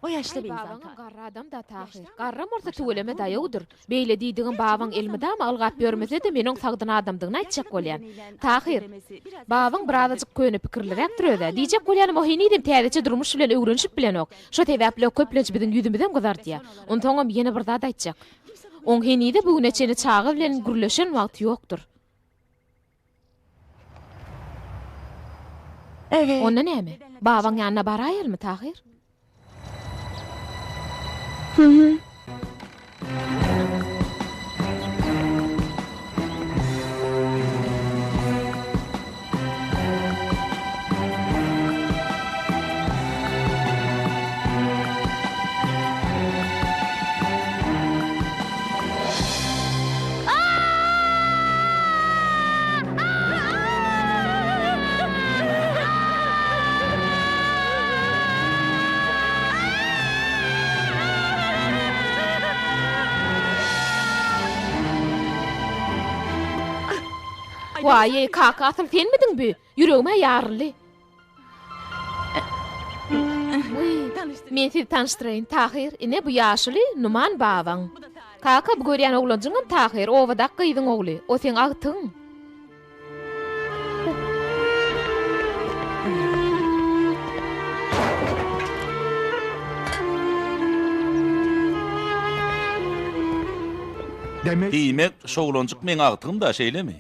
Aý, babaňam garry adam-da, Tahyr. Garram bolsa tüweleme daýawdyr. Beýle diýdigim babaň elmydama ylgap ýörmese-de men oň sagdyn adamdygyny aýtjak bolýan. Tahyr, babaň birazajyk köne pikirliräkdir öz-ä. Diýjek bolýanym o henizem täzeçe durmuş bilen öwrenişip bilenok. Şo sebäpli o köplenç biziň ýüzümizem gyzardýa. Onsoňam ýene bir zat aýtjak. Oň henize bu güne çenli çaga bilen gürleşen wagty ýokdur. Onda näme? Babaň ýanyna baraýalymy, Tahyr? Waý-eý, kaka, asyl senmidiň bü? Ýüregim-ä ýaryldy. Men sizi tanyşdyraýyn, Tahyr, ine bu ýaşuly Numan babaň. Kaka, bu görýän oglanjyňam Tahyr, obadaky gyzyň ogly. O seň agtygyň. Diýmek, şo oglanjyk meň agtygym-da, şeýlemi?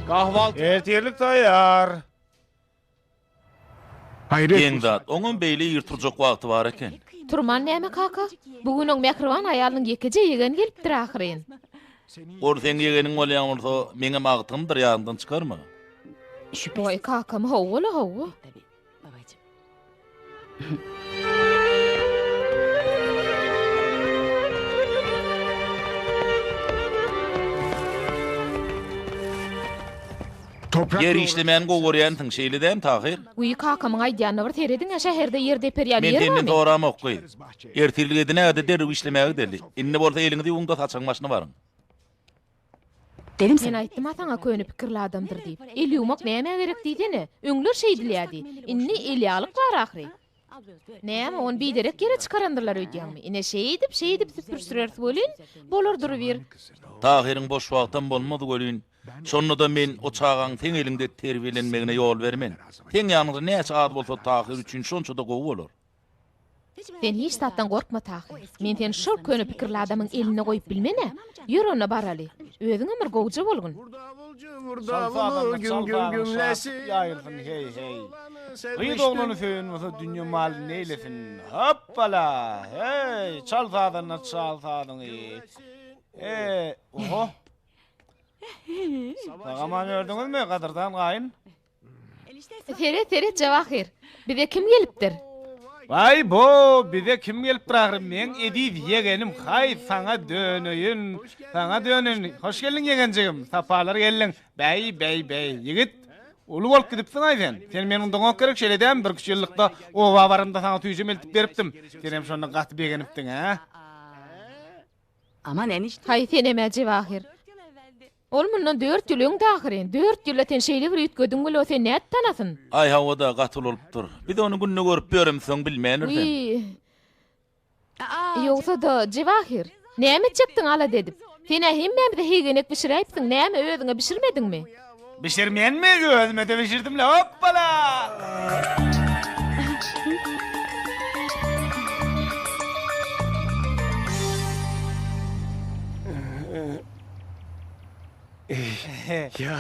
Ertirlik taýýar. Geň zat, oňam beýle ir turjak wagty bar eken. Turman näme kaka? Bu gün oň mähriban aýalynyň ýekeje ýegeni gelipdir ahyryn. Ol seň ýegeniň bolýan bolsa, meňem agtygymdyr, ýadyňdan çykarma. Waý kakam, hawa-la, hawa. Ýer işlemäni gowy görýänsiň, şeýle dämi, Tahyr? Wiý, kakamyň aýdýanyna bir serediň-ä, şäherde ýer deper ýaly Men ýer senden barmy? soramok, gyz. Ertirlik edinäge-de derrew işlemäge gideli. Indi bolsa eliňizi ýuwuň-da saçagyň başyna baryň. Men aýtdym-a saňa köne pikirli adamdyr diýip. El ýuwmak nämä gerek diýsene. Öňler şeýdilýärdi. Indi elýaglyk bar ahyry. Näme, ony biderek ýere çykarandyrlar öýdýäňmi? Ine şeýdip, şeýdip süpürişdireris welin, bolar durubir. Tahyryň boş wagtam bolmaz welin, şonda-da men o çagaň seň eliňde terbiýelenmegine ýol bermen. Seň ýanyňda näçe az bolsa Tahyr üçin şonça-da gowy bolar. Sen hiç zatdan gorkma, Tahyr. Men seni şol köne pikirli adamyň elinde goýup bilmen-ä. Ýör onda baraly. Özüňem bir gowja bolgun. Çal sazanda çal sazyň şatlyk ýaýylsyn heý heý. Gyz oglany söýen bolsa dünýe maly neýlesin. Hopbala heý çal sazanda çal sazyňy. E oho. Sag-aman ýördüňizmi gadyrdan gaýyn? Seret, seret Jawahir, bize kim gelipdir? Waý bo, bize kim gelipdir ahyry, meň eziz ýegenim, haý saňa döneýin, saňa döneýin. Hoş geldiň ýegenjigim, sapalar geldiň. Bäý, bäý, bäý, ýigit, uly bolup gidipsiň-aý sen. Sen meni undaňok gerek, şeýle dälmi, birküç ýyllykda oba baramda saňa süýjem eltip beripdim. Senem şonda gaty begenipdiň, hä? Haý, senem-ä Jewahir. Ol mundan dört ýyl öňdi ahyryn. Dört ýylda sen şeýle bir üýtgediň weli o seni nädip tanasyn? Aý hawa-da gaty ulalypdyr. Biz ony günde görüp ýöremsoň bilmändirisem. Wiý. Ýogsa-da, Jewahir, näme etjekdiň alada edip? Sen-ä hemmämize heýgenek bişiräýipsiň, näme özüňe bişirmediňmi? Bişirmenmi? Özüme-de bişirdim-le, hopbala!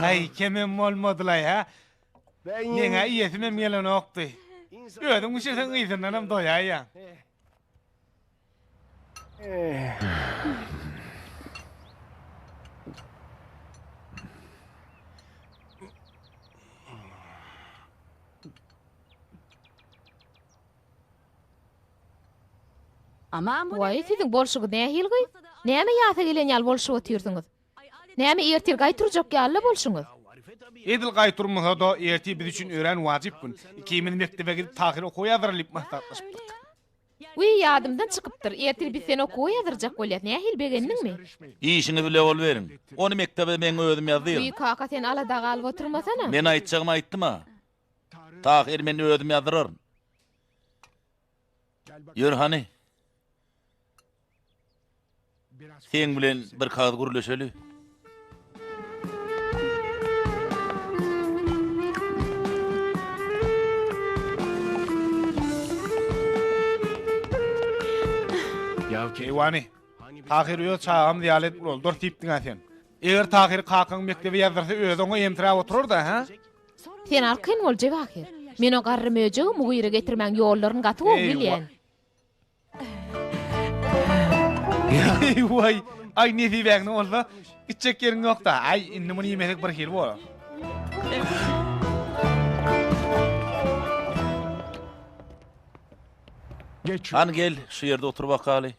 Aý, kemem bolmadylaý, hä? Meň-ä iýesimem gelenokdy. Özüň bişirseň yzyndanam doýaýýaň. Waý, siziň bolşuňyz nähili gyz? Näme ýasa gelen ýaly bolşup otyrsyňyz? Näme ertir gaý turjak ýaly-la bolşuňyz? Edil gaý turmasa-da, ertir biz üçin örän wajyp gün. Ikimiz mekdebe gidip Tahyry okuwa ýazdyraly diýip maslahatlaşypdyk. Wiý, ýadymdan çykypdyr. Ertir biz seni okuwa ýazdyrjak bolýas. Nähili, begendiňmi? Işiňiz bile boluberiň. Ony mekdebe meň özüm ýazdyryn. Wiý, kaka, sen alada galyp oturmasana. Men aýtjagymy aýtdym-a. Tahyry men özüm ýazdyraryn. Ýör hany. Seň bilen bir kagyz gürleşeli. Keýwany, Tahyry öz çagamyz ýaly edip ulaldar diýipdiň-ä sen. Eger Tahyry kakaň mekdebe ýazdyrsa özi oňa emtiräp oturar-da, hä? Sen arkaýyn bol, Jewahir. Men o garry möjegi mugyra getirmäň ýollaryny gaty gowy bilýän. Waý, aý nesibäňde bolsa, gitjek ýeriň ýok-da. Aý, indi muny iýmesek bir hili bolar. Hany gel, şu ýerde otur bakaly.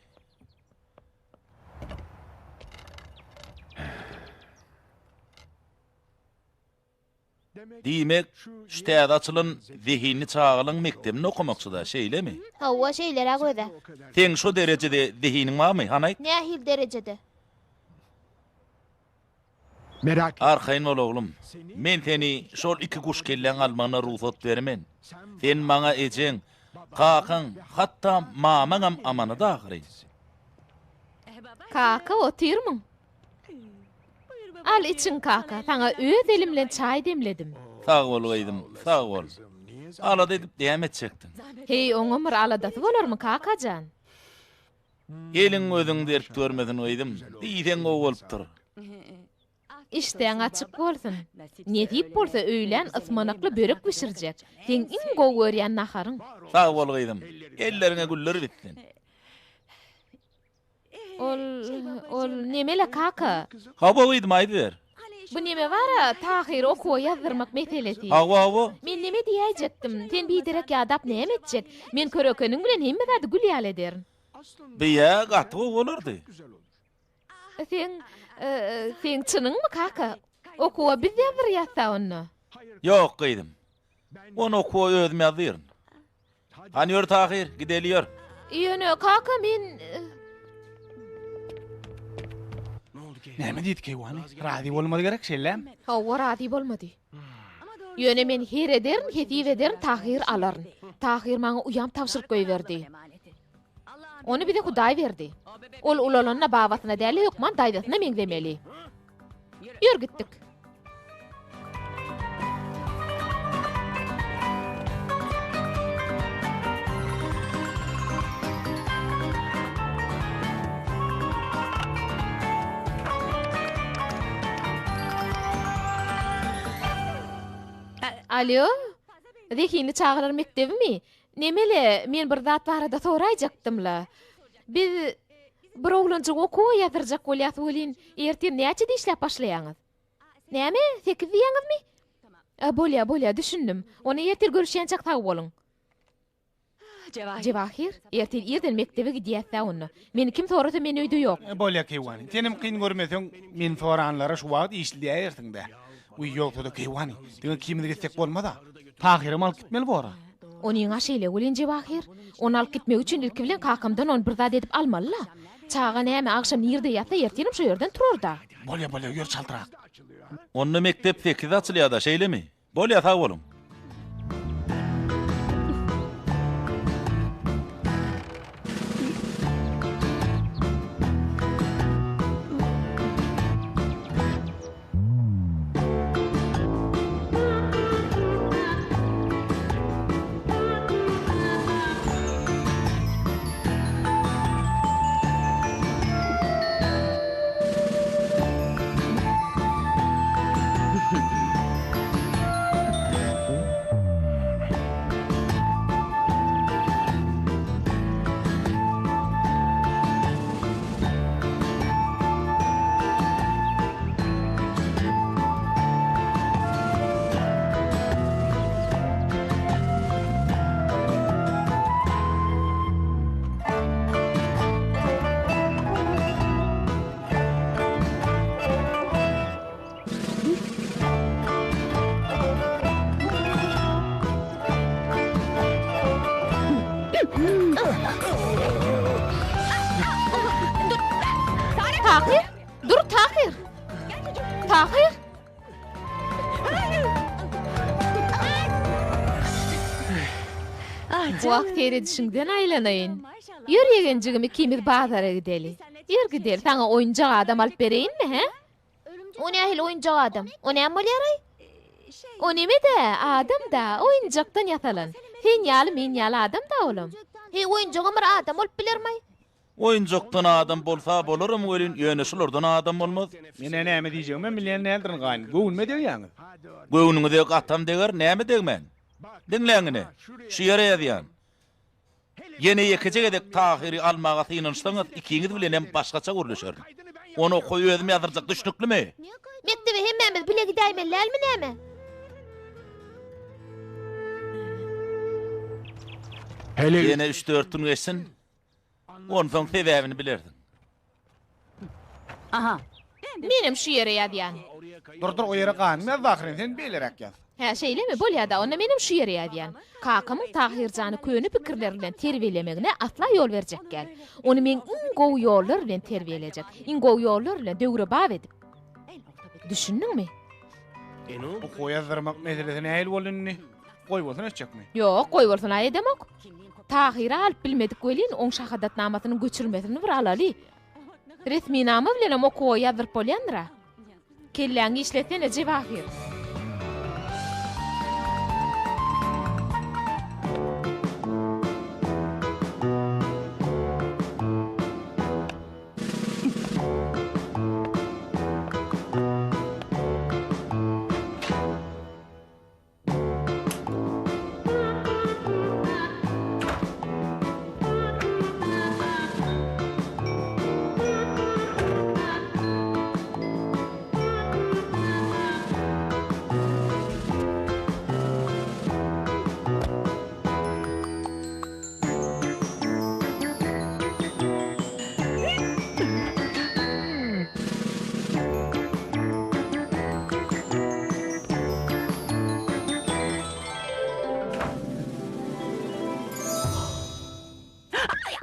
Diýmek, şu täze açylan zehinli çagalaň mekdebinde okamakçy-da, şeýlemi? Hawa, şeýleräk öz-ä. Seň şo derejede zehiniň barmy, hany aýt? Nähili derejede? Arkaýyn bol, oglum. Men seni şol iki guş kelläň almagyna rugsat bermen. Sen maňa ejeň, kakaň, hatda mamaňam amanat ahyry. Kaka, otyrmyň? Al içiň kaka, saňa öz elim bilen çaý demledim. Sag bol gyzym, sag bol. Alada edip näme etjekdiň? Heý, oňam bir aladasy bolarmy kaka jan? Eliň gözüň dert görmesin gyzym, diýseň gowy bolupdyr. Işdäň açyk bolsun. Nesip bolsa öýlän ysmanakly börek bişirjek. Seň iň gowy görýän naharyň. Sag bol gyzym, elleriňe güller bitsin. Ol, ol nemele kaka? Hawa gyzym aýdyber. Bu neme bar-a, Tahyry okuwa ýazdyrmak meselesi. Hawa, hawa. Men neme diýäýjekdim, sen biderek ýadap näme etjek? Men körekeniň bilen hemme zady gül ýaly ederin. Beýä gaty gowy bolardy. Seň, seň çynyňmy kaka? Okuwa biz ýazdyrýas-da onda. Ýok gyzym. Ony okuwa özüm ýazdyryn. Hany ýör Tahyr, gideli ýör. Ýöne kaka men Näme diýdi keýwany? Razy bolmady gerek şeýlemi? Hawa razy bolmady. Ýöne men her ederin, hesip ederin Tahyr alaryn. Tahyr maňa uýam tabşyryp goýberdi. Ony bize Hudaý berdi. Ol ulalanda babasyna däl-de hökman daýzasyna meňzemeli. Ýör gitdik. Alýo, zehinli çagalar mekdebimi? Nemele, men bir zat barada soraýjakdym-la. Biz bir oglanjygy okuwa ýazdyrjak bolýas welin, ertir näçede işläp başlaýaňyz? Näme, sekiz diýýäňizmi? A, bolýa, bolýa, düşündim. Onda ertir görüşýänçäk sag boluň. Jewahir, ertir irden mekdebe gidýäs-dä onda. Meni kim sorasa men öýde ýok. Bolýa keýwany. Senem kyn görmeseň, meni soranlara şu wagt işli diýäýersiň-dä. Wiý, ýogsa-da keýwany, diňe ikimiz gitsek bolmaz-a. Tahyram alyp gitmeli bor-a. Onyň-a şeýle welin, Jewahir, ony alyp gitmek üçin ilki bilen kakamdan ony bir zat edip almaly-la. Çaga näme, agşam nirde ýatsa, ertirem şo ýerden turar-da. Bolýa, bolýa, ýör çaltrak. Onda mekdep sekizde açylýar-da, şeýlemi? Bolýa, sag boluň. Tahyr! Dur Tahyr! Tahyr! Wah, seredişiňden aýlanaýyn. Ýör ýegenjigim ikimiz bazara gideli. Ýör gideli, saňa oýunjak adam alyp bereýinmi, hä? O nähili oýunjak adam? O näme bolýar-aý? O neme-dä, adam-da, oýunjakdan ýasalan. Sen ýaly, men ýaly adam-da olam. Heý, oýunjagam bir adam bolup bilermaý? Oýunjakdan adam bolsa bolaram welin, ýöne şulardan adam bolmaz. Men-ä näme diýjegimem bilýän däldirin gaýyn. Göwnüme degýäňiz. Göwnüňize gatam deger, näme degmän? Diňläň ine, şu ýere ýazýan. Ýene ýekeje gezek Tahyry almaga synanyşsaňyz, ikiňiz bilenem başgaça gürleşerin. Ony okuwa özüm ýazdyrjak, düşnüklimi? Mekdebe hemmämiz bile gidäýmeli dälmi näme? Ýene üç-dört gün geçsin, onsoň sebäbini bilersiň. Aha. Menem şu ýere ýazýan. Dur dur o ýere ganym ýazdy ahyryn sen beýleräk ýaz. Hä şeýlemi bolýada onda menem şu ýere ýazýan. Kakamyň Tahyrjany köne pikirler bilen terbiýelemegine asla ýol berjek däl. Ony men iň gowy ýollar bilen terbiýelejek. Iň gowy ýollar bilen döwrebap edip. Düşündiňmi? Okuwa ýazdyrmak meselesi nähili boldy indi? Goýbolsun etjekmi? Ýok, goýbolsun-a edemok. Tahyry alyp bilmedik welin, oň şahadatnamasynyň göçürmesini bir alaly. Resminama bilenem okuwa ýazdyryp bolýandyr-a. Kelläňi işletsene, Jewahir.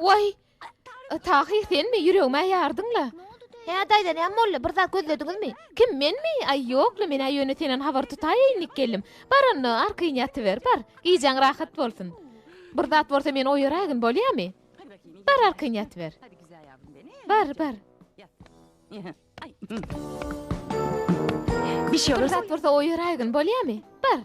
Waý! Tahyr senmi? Ýüregim-ä ýardyň-la. Hä, daýza, näme boldy? Bir zat gözlediňizmi? Kim, menmi? Aý, ýok-la, men-ä ýöne senden habar tutaýaýyn diýip geldim. Bar onda, arkaýyn ýatyber, bar. Gijäň rahat bolsun. Bir zat bolsa meni oýaraýgyn, bolýamy? Bar, arkaýyn ýatyber. Bar, bar. Bir zat bolsa oýaraýgyn, bolýamy? Bar.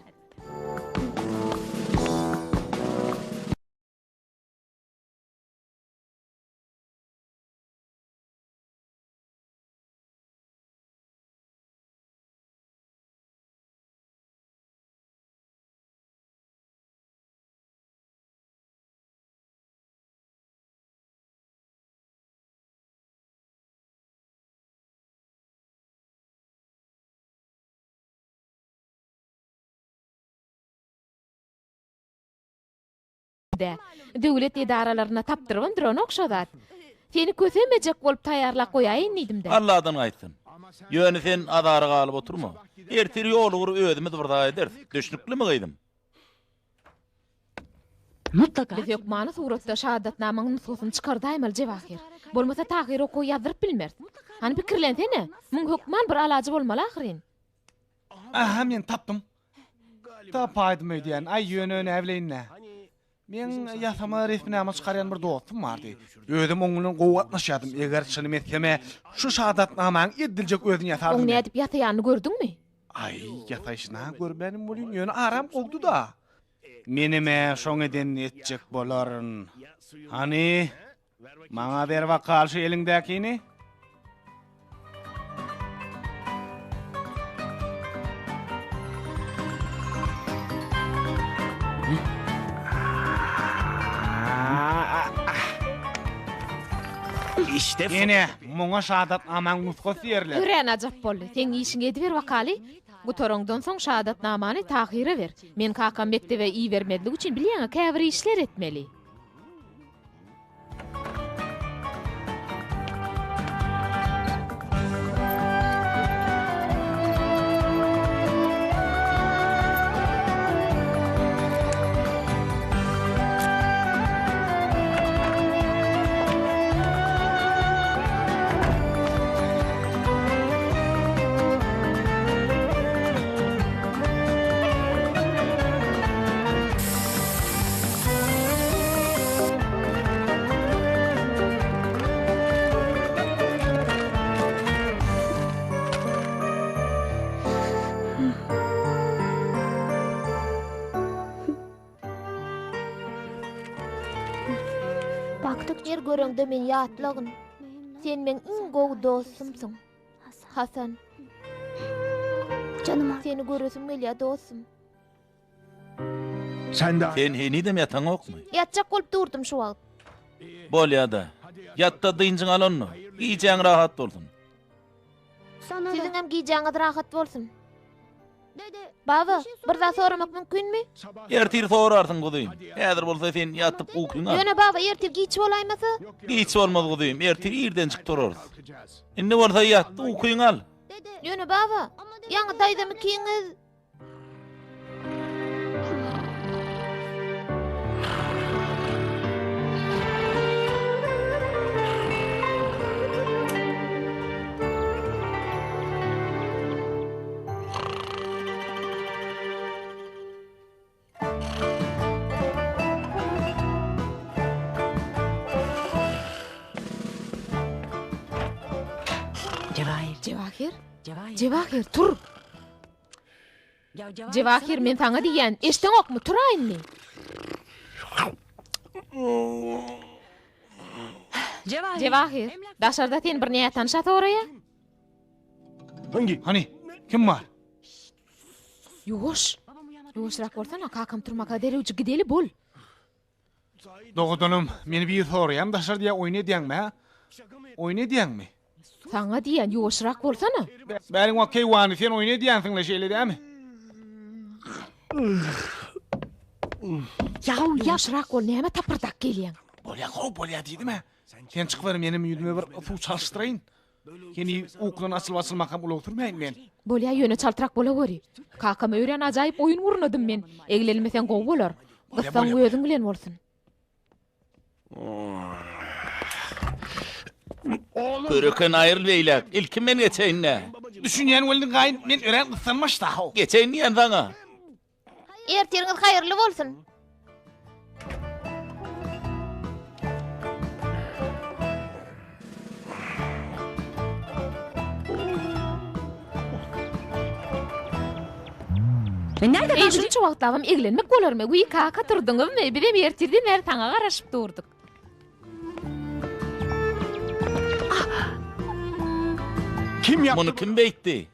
Dä. Döwlet edaralarynda tapdyrybam duranok şo zat. Seni kösemejek bolup taýýarlap goýaýyn diýdim-dä. Alladan gaýtsyn. Ýöne sen azara galyp oturma. Ertir ýol ugry özümiz bir zat ederis. Düşnüklimi gyzym? Biz hökmany suratda şahadatnamaň nusgasyny çykardaýmaly Jewahir. Bolmasa Tahyr okuwa ýazdyryp bilmeris. Hany pikirlensene. Muň hökman bir alajy bolmaly ahyryn. Aha men tapdym. Tapaýdym öýdýän. Aý ýöne näbileýin-dä. Meň ýasama resminama çykarýan bir dostum bardy. Özem oň bilen gowy gatnaşýardym. Eger çynym etsem-ä, şu şahadatnamaň ediljek özüni ýasardym. Oň nädip ýasaýanyny gördüňmi? Aý, ýasaýşyny-a görmänim welin, ýöne aram gowdy-da. Menem-ä şoň edenini etjek bolaryn. Hany, Maňa ber bakal şu eliňdäkini. Ine, muňa şahadatnamaň nusgasy diýerler. Örän ajap boldy. Seň işiňi ediber bakaly. Gutaraňdan soň şahadatnamany Tahyra ber. Men kakam mekdebe ibermezlik üçin bilýäň-ä käbir işler etmeli. Her göreňde meni ýatlagyn. Sen meň iň gowy dostumsyň. Hasan. Seni göresim gelýär dostum. Sen henizem ýataňokmy? Ýatjak bolup durdum şu wagt. Bolýa-da. Ýat-da dynjyňy al onda. Gijäň rahat bolsun. Siziňem gijäňiz rahat bolsun. Baba, bir zat soramak mümkinmi? Ertir sorarsyň guzym. Häzir bolsa sen ýatyp ukyňy al. Ýöne baba, ertir giç bolaýmasa? Giç bolmaz guzym, ertir irdenjik turarys. Indi bolsa ýat, ukyňy al. Ýöne baba, ýaňy daýzam ikiňiz Jewahir. Jewahir, tur. Jewahir, men saňa diýýän, eşdeňokmy, tur-a indi. Jewahir, daşarda seni bir nätanyş-a soraýar. Hany, kim bar? Ýuwaş. Ýuwaşrak bolsana, kakam turmaka derewjik gideli, bol. Dogadanam, meni biri soraýam daşarda ýa oýun edýäňmi, hä? Oýun edýäňmi? Saňa diýýän, ýuwaşrak bolsana. Bäriň wagt keýwany, sen oýun edýänsiň-le, şeýle dämi? Ýuwaşrak bol, näme tapyrdak gelýäň? Bolýa, how, bolýa diýdim-ä. Sen çykyber, menem ýüzüme bir suw çalyşdyraýyn. Heniz ukudan açylyp-açylmakam ulag sürmäýin men. Bolýa, ýöne çaltrak bolaweri. Kakama örän ajaýyp oýun gurnadym men. Eglenmeseň gowy bolar. Gyssaň özüň bilen bolsun. Köreken aýryl beýläk. Ilki men geçeýin-dä. Düşünýän welin gaýyn, men örän gyssanmaç-da-how. Geçeýin diýen saňa. Ertiriňiz haýyrly bolsun. Eý, şunça wagtlabam eglenmek bolarmy? Wiý, kaka, turduňyzmy? Bizem ertirden bäri saňa garaşyp durduk. Muny kim beýtdi?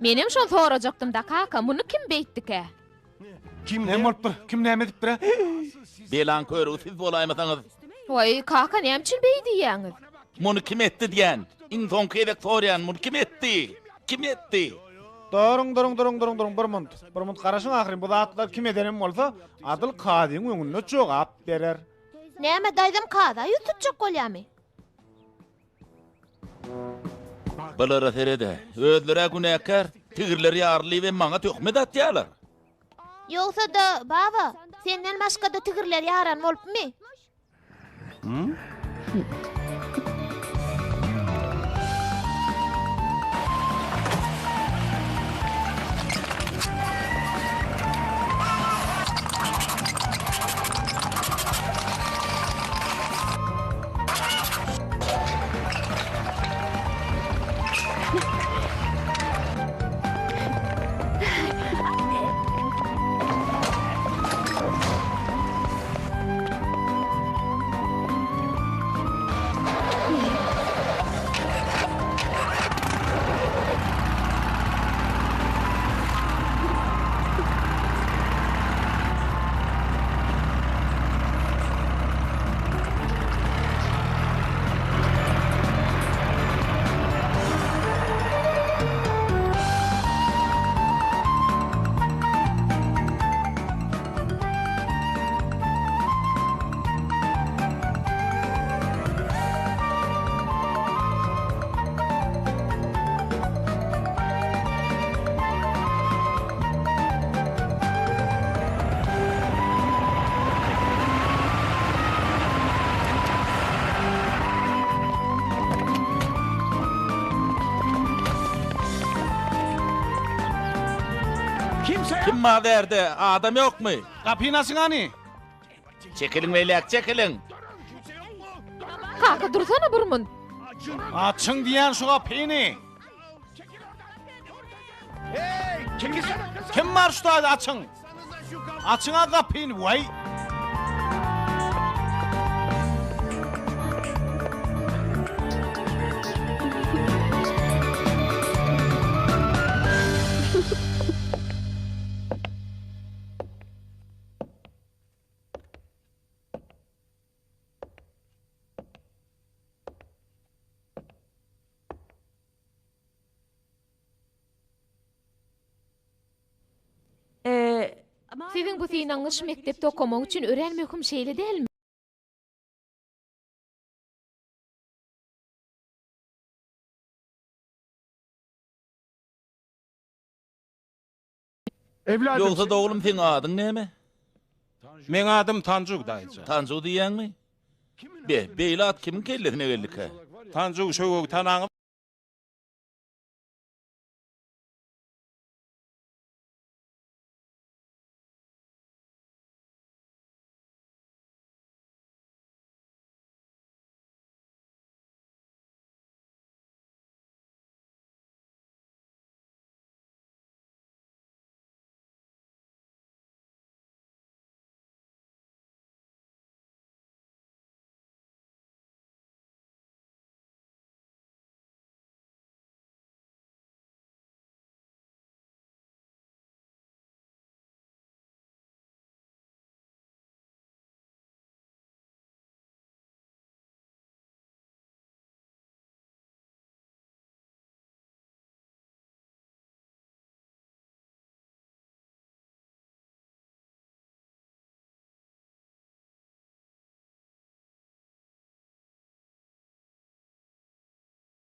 Menem şony sorajakdym-da, kaka, muny kim beýtdikä? Kim näme bolupdyr? Kim näme edipdir-ä? Belaň körügi siz bolaýmasaňyz. Waý, kaka, näme üçin beý diýýäňiz? Muny kim etdi diýýän. Iň soňky gezek soraýan, muny kim etdi? Kim etdi? Duruň, duruň, duruň, duruň, duruň, bir munt. Bir munt garaşyň ahyryn, bu zatlary kim edenem bolsa, adyl kazyň öňünde jogap berer. Näme, daýzam kaza ýüz tutjak bolýamy? Bulara sered-ä, özleri-ä günäkär, tigirleri ýarylyp hem maňa töhmet atýarlar. Ýogsa-da, baba, senden başga-da tigirler ýaran bolupmy? Kim bar bärde? Adam ýokmy? Gapyny açyň hany! Çekiliň beýläk, çekiliň! Kaka dursana bir munt. Açyň diýýän şu gapyny! Kim bar şu taýda açyň! Açyň-a gapyny, waý! Siziň bu synagyňyz şu mekdepde okamak üçin örän möhüm, şeýle dälmi? Ýogsa-da oglum seň adyň näme? Meň adym Tanjug daýyjan. Tanjug diýýäňmi? Be, beýle at kimiň kellesine geldikä? Tanjug şöwegi tanaňyzmy?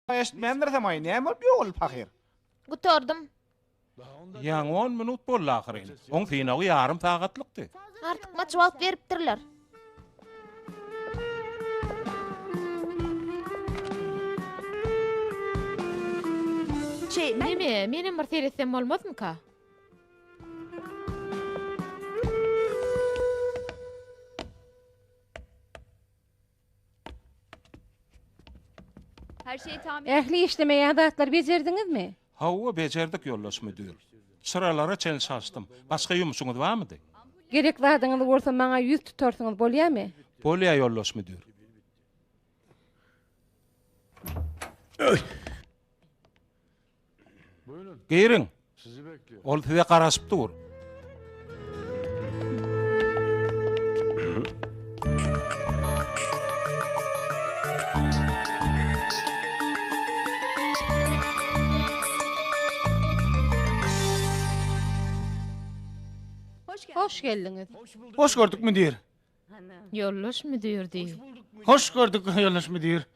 Eşitmändirsem aý, näme bolup ýogaldy pahyr? Gutardym. Ýaňy on minut boldy ahyryn. Oň synagy ýarym sagatlykdy. Artykmaç wagt beripdirler. Neme, menem bir seretsem bolmazmyka? Ähli işlemeýän zatlary bejerdiňizmi? Hawa, bejerdik, ýoldaş müdir. Çyralara çenli çalyşdym. Başga ýumşuňyz barmydy? Gerek zadyňyz bolsa maňa ýüz tutarsyňyz, bolýamy? Bolýar, ýoldaş müdir. Giriň. Ol size garaşyp dur. Hoş geldiňiz. Hoş gördük müdir. Ýoldaş müdir diý. Hoş gördük ýoldaş müdir.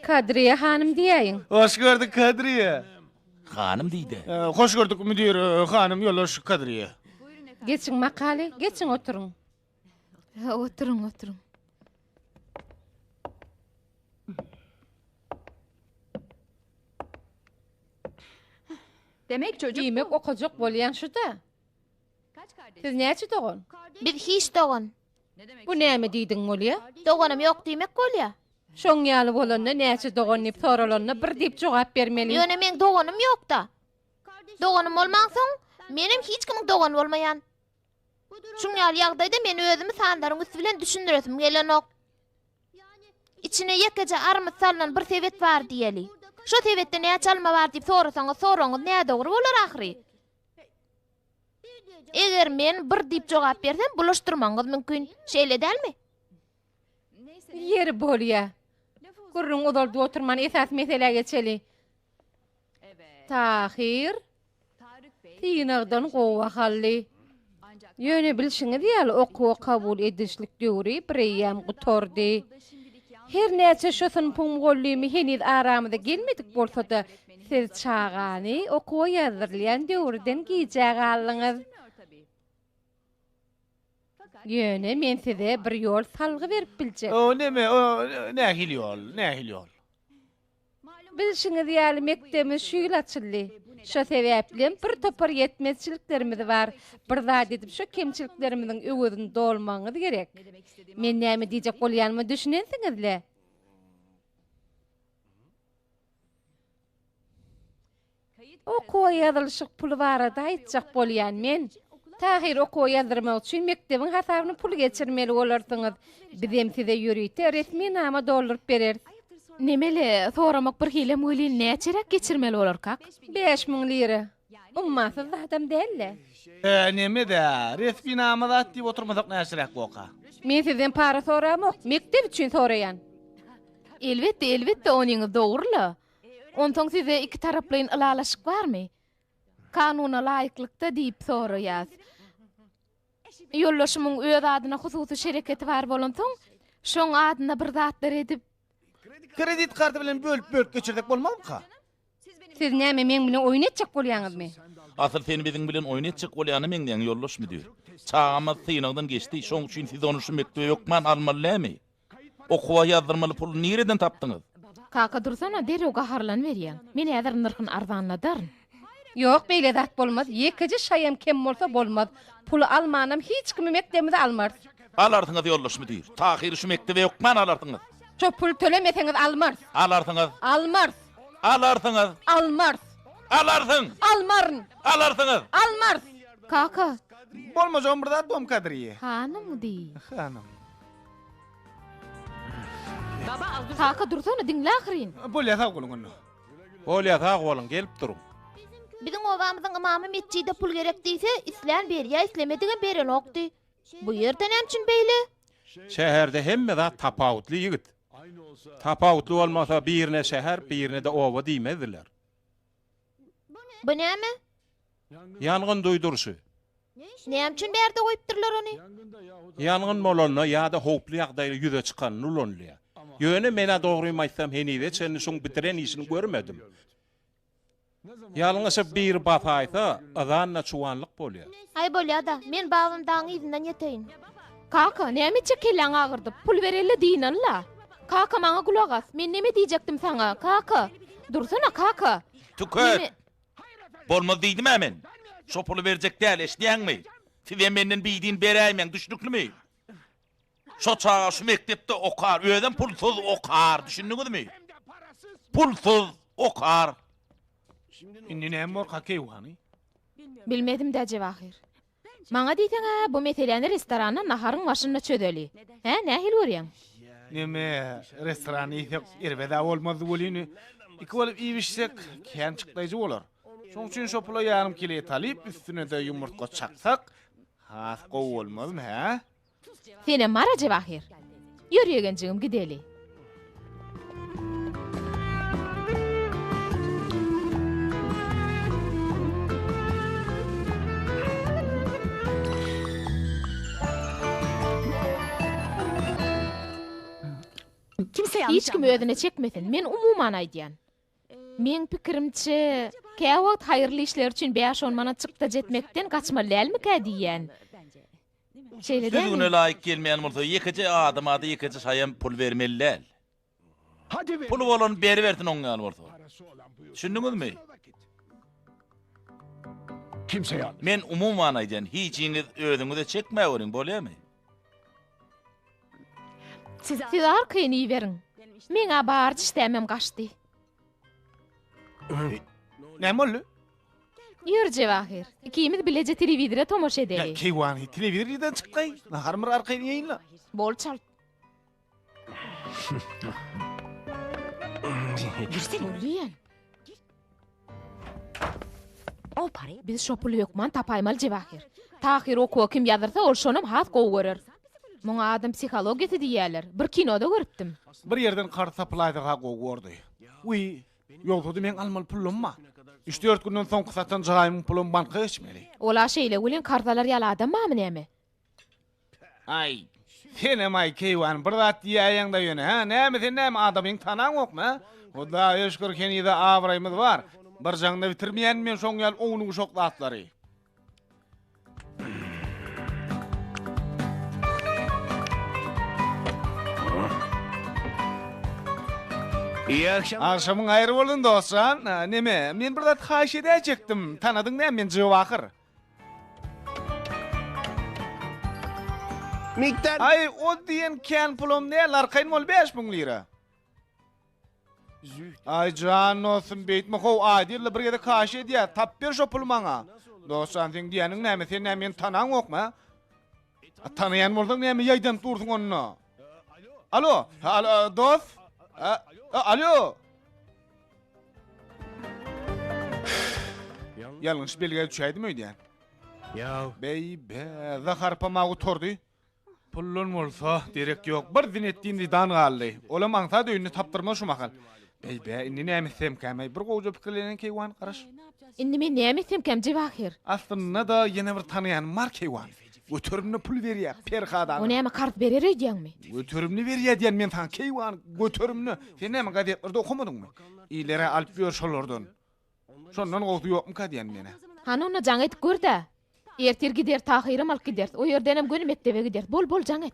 Kadriýe hanym diýäýiň. Hoş gördük Kadriýe. Hanym diýdä. Hoş gördük müdir hanym ýoldaş Kadriýe. Geçiň makaly, geçiň oturyň. Oturyň, oturyň. Diýmek okajak bolýan şu-da. Siz näçe dogan? Biz hiç dogan. Bu näme diýdiň bolýa? Doganym ýok diýmek bolýa. Şoň ýaly bolanda näçe dogan diýip soralanda bir diýip jogap bermeli. Ýöne meň doganym ýokda. Doganym bolmansoň, menem hiç kimiň dogany bolmaýan. Şuň ýaly ýagdaýda men özümi sanlaryň üsti bilen düşündiresim gelenok. Içine ýekeje armyt salnan bir sebet bar diýeli. Şo sebetde näçe alma bar diýip sorasaňyz soragyňyz nädogry bolar ahyry. Eger men bir diýip jogap bersem, bulaşdyrmagyňyz mümkin. Şeýle dälmi? Ýeri bolýa. Gürrüňi uzaldyp oturman esasy meselä geçeli. Tahyr synagdan gowy baha aldy. Ýöne bilşiňiz ýaly okuwa kabul edilişlik döwri bireýýäm gutardy. Her näçe şu synpyň mugallymy heniz aramyza gelmedik bolsa-da, siz çagany okuwa ýazdyrylýan döwürden gijä galdyňyz. Ýöne men size bir ýol salgy berip biljek. O neme, o nähili ýol, nähili ýol? Bilşiňiz ýaly, mekdebimiz şu ýyl açyldy. Şo sebäplem bir topar ýetmezçiliklerimiz bar. Bir zat edip şo kemçiliklerimiziň öwezini dolmagyňyz gerek. Men näme diýjek bolýanyma düşünensiňiz-le? Okuwa ýazylyşyk puly barada aýtjak bolýan men. Tahyry okuwa ýazdyrmak üçin mekdebiň hasabyna pul geçirmeli bolarsyňyz. Bizem size ýörite resminama dolduryp bereris. Nemele, soramak bir hilem welin näçeräk geçirmeli bolarkak? 5000 lira. Ummasyz zadam däl-le. Hä, neme-dä, resminama zat diýip oturmasak näçeräk boka? Men sizden para soramok, mekdep üçin soraýan. Elbetde, elbetde, onyňyz dogry-la. Onsoň sizde ikitaraplaýyn ylalaşyk barmy? Kanuna laýyklykda diýip soraýas. Ýoldaşymyň öz adyna hususy şereketi bar bolansoň, şoň adyna bir zatlar edip. Kredit karty bilen bölüp-bölüp geçirsek bolmazmyka? Siz näme meň bilen oýun etjek bolýaňyzmy? Asyl sen biziň bilen oýun etjek bolýana meňzeýäň ýoldaş müdir. Çagamyz synagdan geçdi, şoň üçin siz ony şu mekdebe hökman almaly dämi? Okuwa ýazdyrmaly puly nireden tapdyňyz? Kaka dursana, derrew gaharlanyberýäň. Men häzir nyrhyny arzanladaryn. Ýok, beýle zat bolmaz. Ýekeje şaýam kem bolsa bolmaz. Puly almanam hiç kimi mekdebimize almarys. Alarsyňyz ýoldaş müdir. Tahyry şu mekdebe hökman alarsyňyz. Şo puly tölemeseňiz almarys. Alarsyňyz. Almarys. Alarsyňyz. Almarys. Alarsyň. Almaryn. Alarsyňyz. Almarys. Kaka. Bolmajagam bir zat bom Kadriýe. Hanym diý. Hanym. Kaka dursana diňle ahyryn. Bolýa sag boluň onda. Bolýa sag boluň gelip duruň. Biziň obamyzyň ymamy metjide pul gerek diýse, islän berýä, islemedigem berenokdy. Bu ýerde näme üçin beýle? Şäherde hemme zat tapawutly ýigit. Tapawutly bolmasa birine şäher, birine-de oba diýmezdiler. Bu näme? Ýangyn duýduryşy. Näme üçin bärde goýupdyrlar ony? Ýangyn bolanda ýa-da howply ýagdaý ýüze çykanda ulanylýar. Ýöne men-ä dogrymy aýtsam henize çenli şuň bitiren işini görmedim. Ýalňyşyp biri basaýsa, yzanda çuwanlyk bolýar. Aý bolýa-da, men babam dagyň yzyndan ýeteýin. Kaka, näme etjek kelläňi agyrdyp, pul bereli dynaly-la. Kaka, maňa gulak as, men neme diýjekdim saňa, kaka. Dursana, kaka. Tüket! Neme. Bolmaz diýdim-ä men. Şo puly berjek däl, eşidýäňmi? Sizem menden bidin beräýmäň, düşnüklimi? Şo çaga şu mekdepde okar, özem pulsuz okar, düşündiňizmi? Pulsuz okar. Indi näme borka keýwany? Bilmedim-dä Jewahir. Maňa diýseň-ä, bu meseläni restoranda naharyň başynda çözeli. Hä, nähili görýäň? Neme, restoranda iýsek erbed-ä bolmazdy welin, iki bolup iýip-içsek, kän çykdaýjy bolar. Şoň üçin şo pula ýarym kile et alyp, üstüne-de ýumurtga çaksak, has gowy bolmazmy, hä? Senem bar-a Jewahir. Ýör ýegenjigim gideli. Hiç kim özüne çekmesin. Men umuman aýdýan. Meň pikirimçe, käwagt haýyrly işler üçin bäş-on manat çykdajy etmekden gaçmaly dälmikä diýýän. Şeýle dälmi? Düzgüne laýyk gelmeýän bolsa ýekeje adama-da ýekeje şaýam pul bermeli däl. Puly bolan beribersin oň ýaly bolsa. Düşündiňizmi? Men umuman aýdýan, hijiňiz özüňize çekmäweriň, bolýamy? Siz arkaýyn iýiberiň. Meň-ä barja işdämem gaçdy. Näme boldy? Ýör Jewahir, ikimiz bileje telewizora tomaşa edeli. Ýa, keýwany, telewizor nirden çykdy-aý? Naharymy bir arkaýyn iýeýin-le. Bol çalt. Bolýan. Biz şo puly hökman tapaýmaly Jewahir. Tahyr okuwa kim ýazyrsa ol şonam has gowy görer. Muňa adam psihologiýasy diýýärler. Bir kinoda görüpdim. Bir ýerden karz tapylaýsa-ha gowy bordy. Wiý, ýogsa-da meň almaly pulum bar. Üç-dört günden soňky satan jaýymyň pulam banka geçmeli. Ol-a şeýle welin karz alar ýaly adam barmy näme? Aý, senem-aý keýwany bir zat diýäýeňdä ýöne, hä? Näme sen näme adamyňy tanaňokmy, hä? Hudaýa şükür henize abraýymyz bar. Bir jaňda bitirmeýän men şoň ýaly ownuk-uşak zatlary. Agşamyň haýry bolsun dostjan. Neme, men bir zat haýyş edäýjekdim. Tanadyň näme men Jöwahyr. Aý, o diýen kän pulam däl, arkaýyn bol, 5000 lira. Aý, jan dostum, beýtme how, aýda ýylda bir gezek haýyş edýär, tap ber şo puly maňa. Dost jan, seň diýýäniň näme, sen näme meni tanaňokmy, a? A tanaýan bolsaň näme ýaýdanyp dursuň onda? Alo, alo, dost? Alo. Ýalňyş belgä düşäýdim öýdýän. Beý, be, Zaharpam-a gutardy. Puldan bolsa derek ýok. Bir Zinetdin Zidan galdy. Olam aňsat öýünde tapdyrmaz şu mahal. Beý, be, indi näme etsemkäm-eý? Bir gowuja pikirlenen keýwan, garaş. Indi men näme etsemkäm, Jewahir? Aslynda-da ýene bir tanaýanym bar keýwan. Göterimine pul berýär Perhat aga. O näme karz berer öýdýäňmi? Göterimini berýär diýen men saňa keýwany göterimini. Sen näme gazetlerde okamadyňmy? Ilerä alyp ýör şolardan. Şondan gowusy ýokmyka diýen menä. Hany onda jaň edip gör-dä. Ertir gider Tahyram alyp gideris. O ýerdenem göni mekdebe gideris. Bol bol jaň et.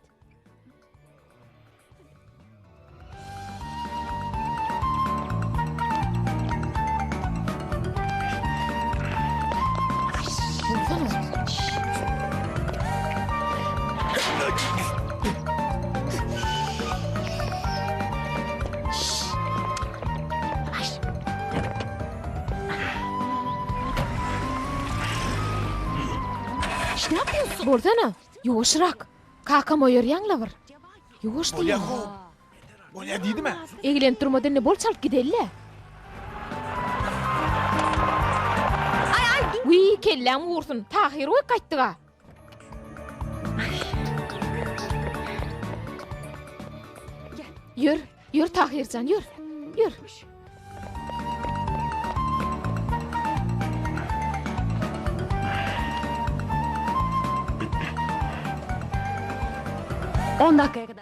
Bolsana, ýuwaşrak. Kakam oýarýaň-la bir. Ýuwaş Bolýa diýýän. how. Bolýa diýdim-ä. Eglenip durmadan indi bol çalt gideli-le. Wiý, kelläň gursun. Tahyr goýup gaýtdyg-a. Ýör, ýör Tahyr jan, ýör. Ýör.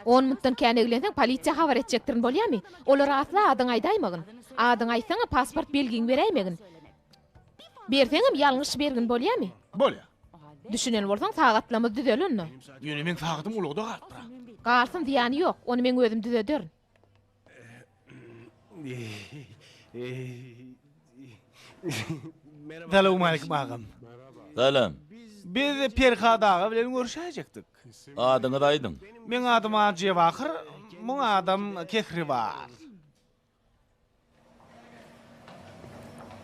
On minutdan kän eglenseň polisiýa habar etjekdirin bolýamy? Olara asla adyňy aýdaýmagyn. Adyňy aýtsaňa pasport belgiňi beräýmegin. Berseňem ýalňyş bergin bolýamy? Bolýa. Düşünen bolsaň sagatlamyz düzel onda. Ýöne meň sagadym ulagda galypdyr-a. Galsyn zyýany ýok, ony meň özüm düzederin. Salowmaleýkim agam. Salam. Biz Perhat aga bilen görüşäýjekdik. Adyňyzy aýdyň. Meň adym-a Jewahyr, muň adam Kehribar.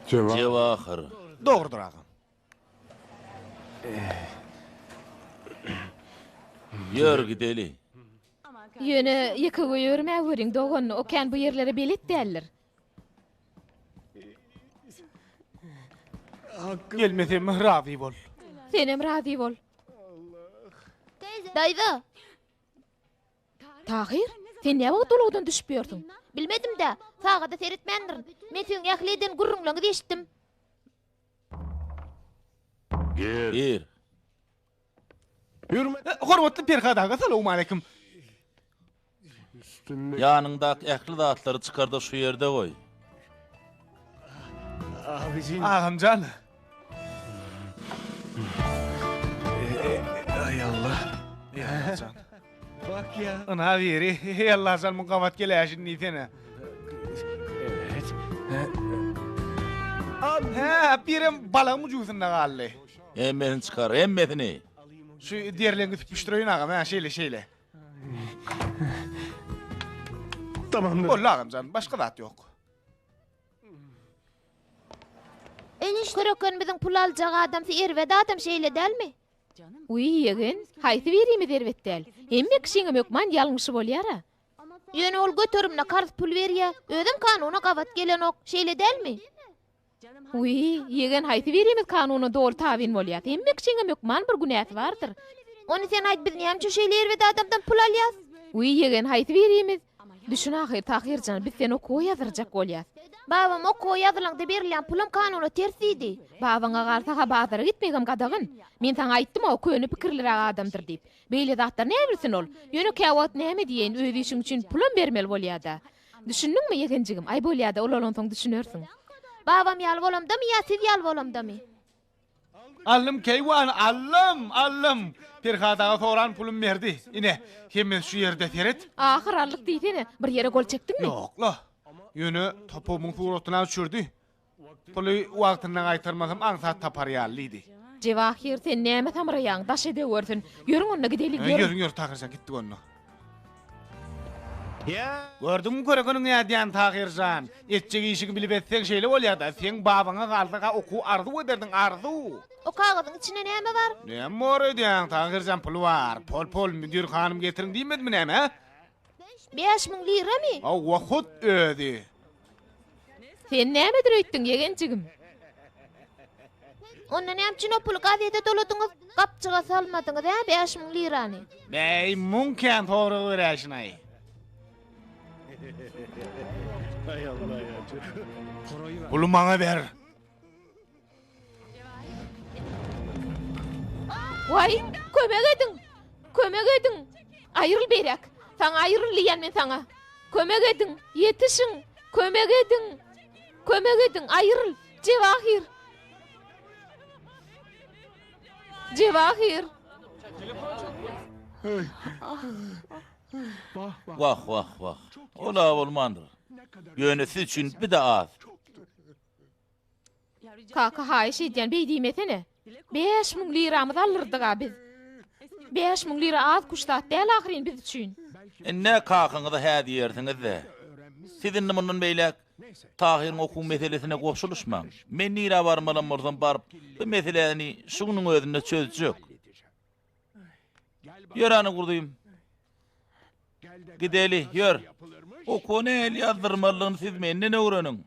Jewahyr. Dogrudyr agam. Ýör gideli. Ýöne ýeke goýbermäweriň dogan, o kän bu ýerlere belet däldir. Gelmesem razy bol. Senem razy bol. Daýza! Tahyr, sen näwagt ulagdan düşüp ýörsüň? Bilmedim-dä, sagada seretmändirin. Men siziň ähli eden gürrüňleriňizi eşitdim. Gir. Hormatly Perhat aga, salowmaleýkim. Ýanyňdaky ähli zatlary çykar-da şu ýerde goý. Agamjan. Ynha biri, heý Allajan muň gabat geläýşini diýsene. Hä, birem balagyň ujusynda galdy. Hemmesini çykar, hemmesini. Şu derleňi süpüşdireýin agam, hä, şeýle, şeýle. Tamamdır. Boldy agamjan, başga zat ýok. Köreken biziň pul aljak adamsy erbet adam şeýle dälmi? Wiý, ýegen, haýsy birimiz erbet däl? Hemme kişiňem hökman ýalňyşy bolýar-a. Ýöne ol göterimine karz pul berýä, özem kanuna gabat gelenok, şeýle dälmi? Wiý, ýegen haýsy birimiz kanuna doly tabyn bolýas? Hemme kişiňem hökman bir günäsi bardyr. Ony sen aýt biz näme üçin şeýle erbet adamdan pul alýas? Wiý, ýegen haýsy birimiz? Düşün ahyr, Tahyr jan, biz seni okuwa ýazdyrjak bolýas. Babam okuwa ýazylaňda berilýän pulam kanuna ters diýdi. Babaňa galsa-ha bazara gitmegem gadagan. Men saňa aýtdym-ow, köne pikirliräk adamdyr diýip. Beýle zatlar näbilsin ol. Ýöne käwagt näme diýeýin, öz işiň üçin pulam bermeli bolýa-da. Düşündiňmi, ýegenjigim? Aý bolýa-da, ulalansoň düşünersiň. Babam ýaly bolamdamy ýa siz ýaly bolamdamy? Aldym keýwany, aldym, aldym. Perhat aga soran pulum berdi. Ine, hemmesi şu ýerde, seret. Ahyr aldyk diýsene, bir ýere gol çekdiňmi? Ýok-la. Ýöne topugymyň suratyny-a düşürdi. Puly wagtynda gaýtarmasam aňsat tapar ýaly diýdi. Jewahir, sen näme samraýaň, daş edewersin. Ýörüň onda gideliň, ýörüň. Ýörüň, ýör Tahyrjan, gitdik onda. Gördüňmi körekeniň nädýän Tahyr jan? Etjek işiňi bilip etseň şeýle bolýada. Seň babaňa galsa-ha okuw arzuw ederdiň, arzuw. O kagyzyň içinde näme bar? Näme bor öýdýäň, Tahyr jan, pul bar. Pol, pol, müdir hanym getiriň diýmedimi näme, hä? 5000 liramy? Hawa, hut özi. Sen nämedir öýtdüň, ýegenjigim? Onda näme üçin o puly gazete doladyňyz, gapjyga salmadyňyz, hä, 5000 lirany? Bäý, muň kän sorag beräýşin-aý. Puly maňa ber. Waý, kömek ediň! Kömek ediň! Aýryl beýräk! Saňa aýryl diýýän men saňa! Kömek ediň! Ýetişiň! Kömek ediň! Kömek ediň! Aýryl! Jewahir! Jewahir! Wah, wah, wah. Ol-a bolmandyr. Ýöne siz üçin bir-de az. Kaka, haýyş edýän, beý diýmesene. 5000 liramyzy aldyrdyk-a biz. 5000 lira az-kuş zat däl ahyryn biz üçin. Indi kakaňyza hä diýersiňiz-de. Siz indi mundan beýläk Tahyryň okuw meselesine goşulyşmaň. Men nirä barmalam bolsam baryp, bu meseläni şu günüň özünde çözjek. Ýör ana guzym. Gideli, ýör. Okuwa nähili ýazdyrmalydygyny siz menden öwreniň.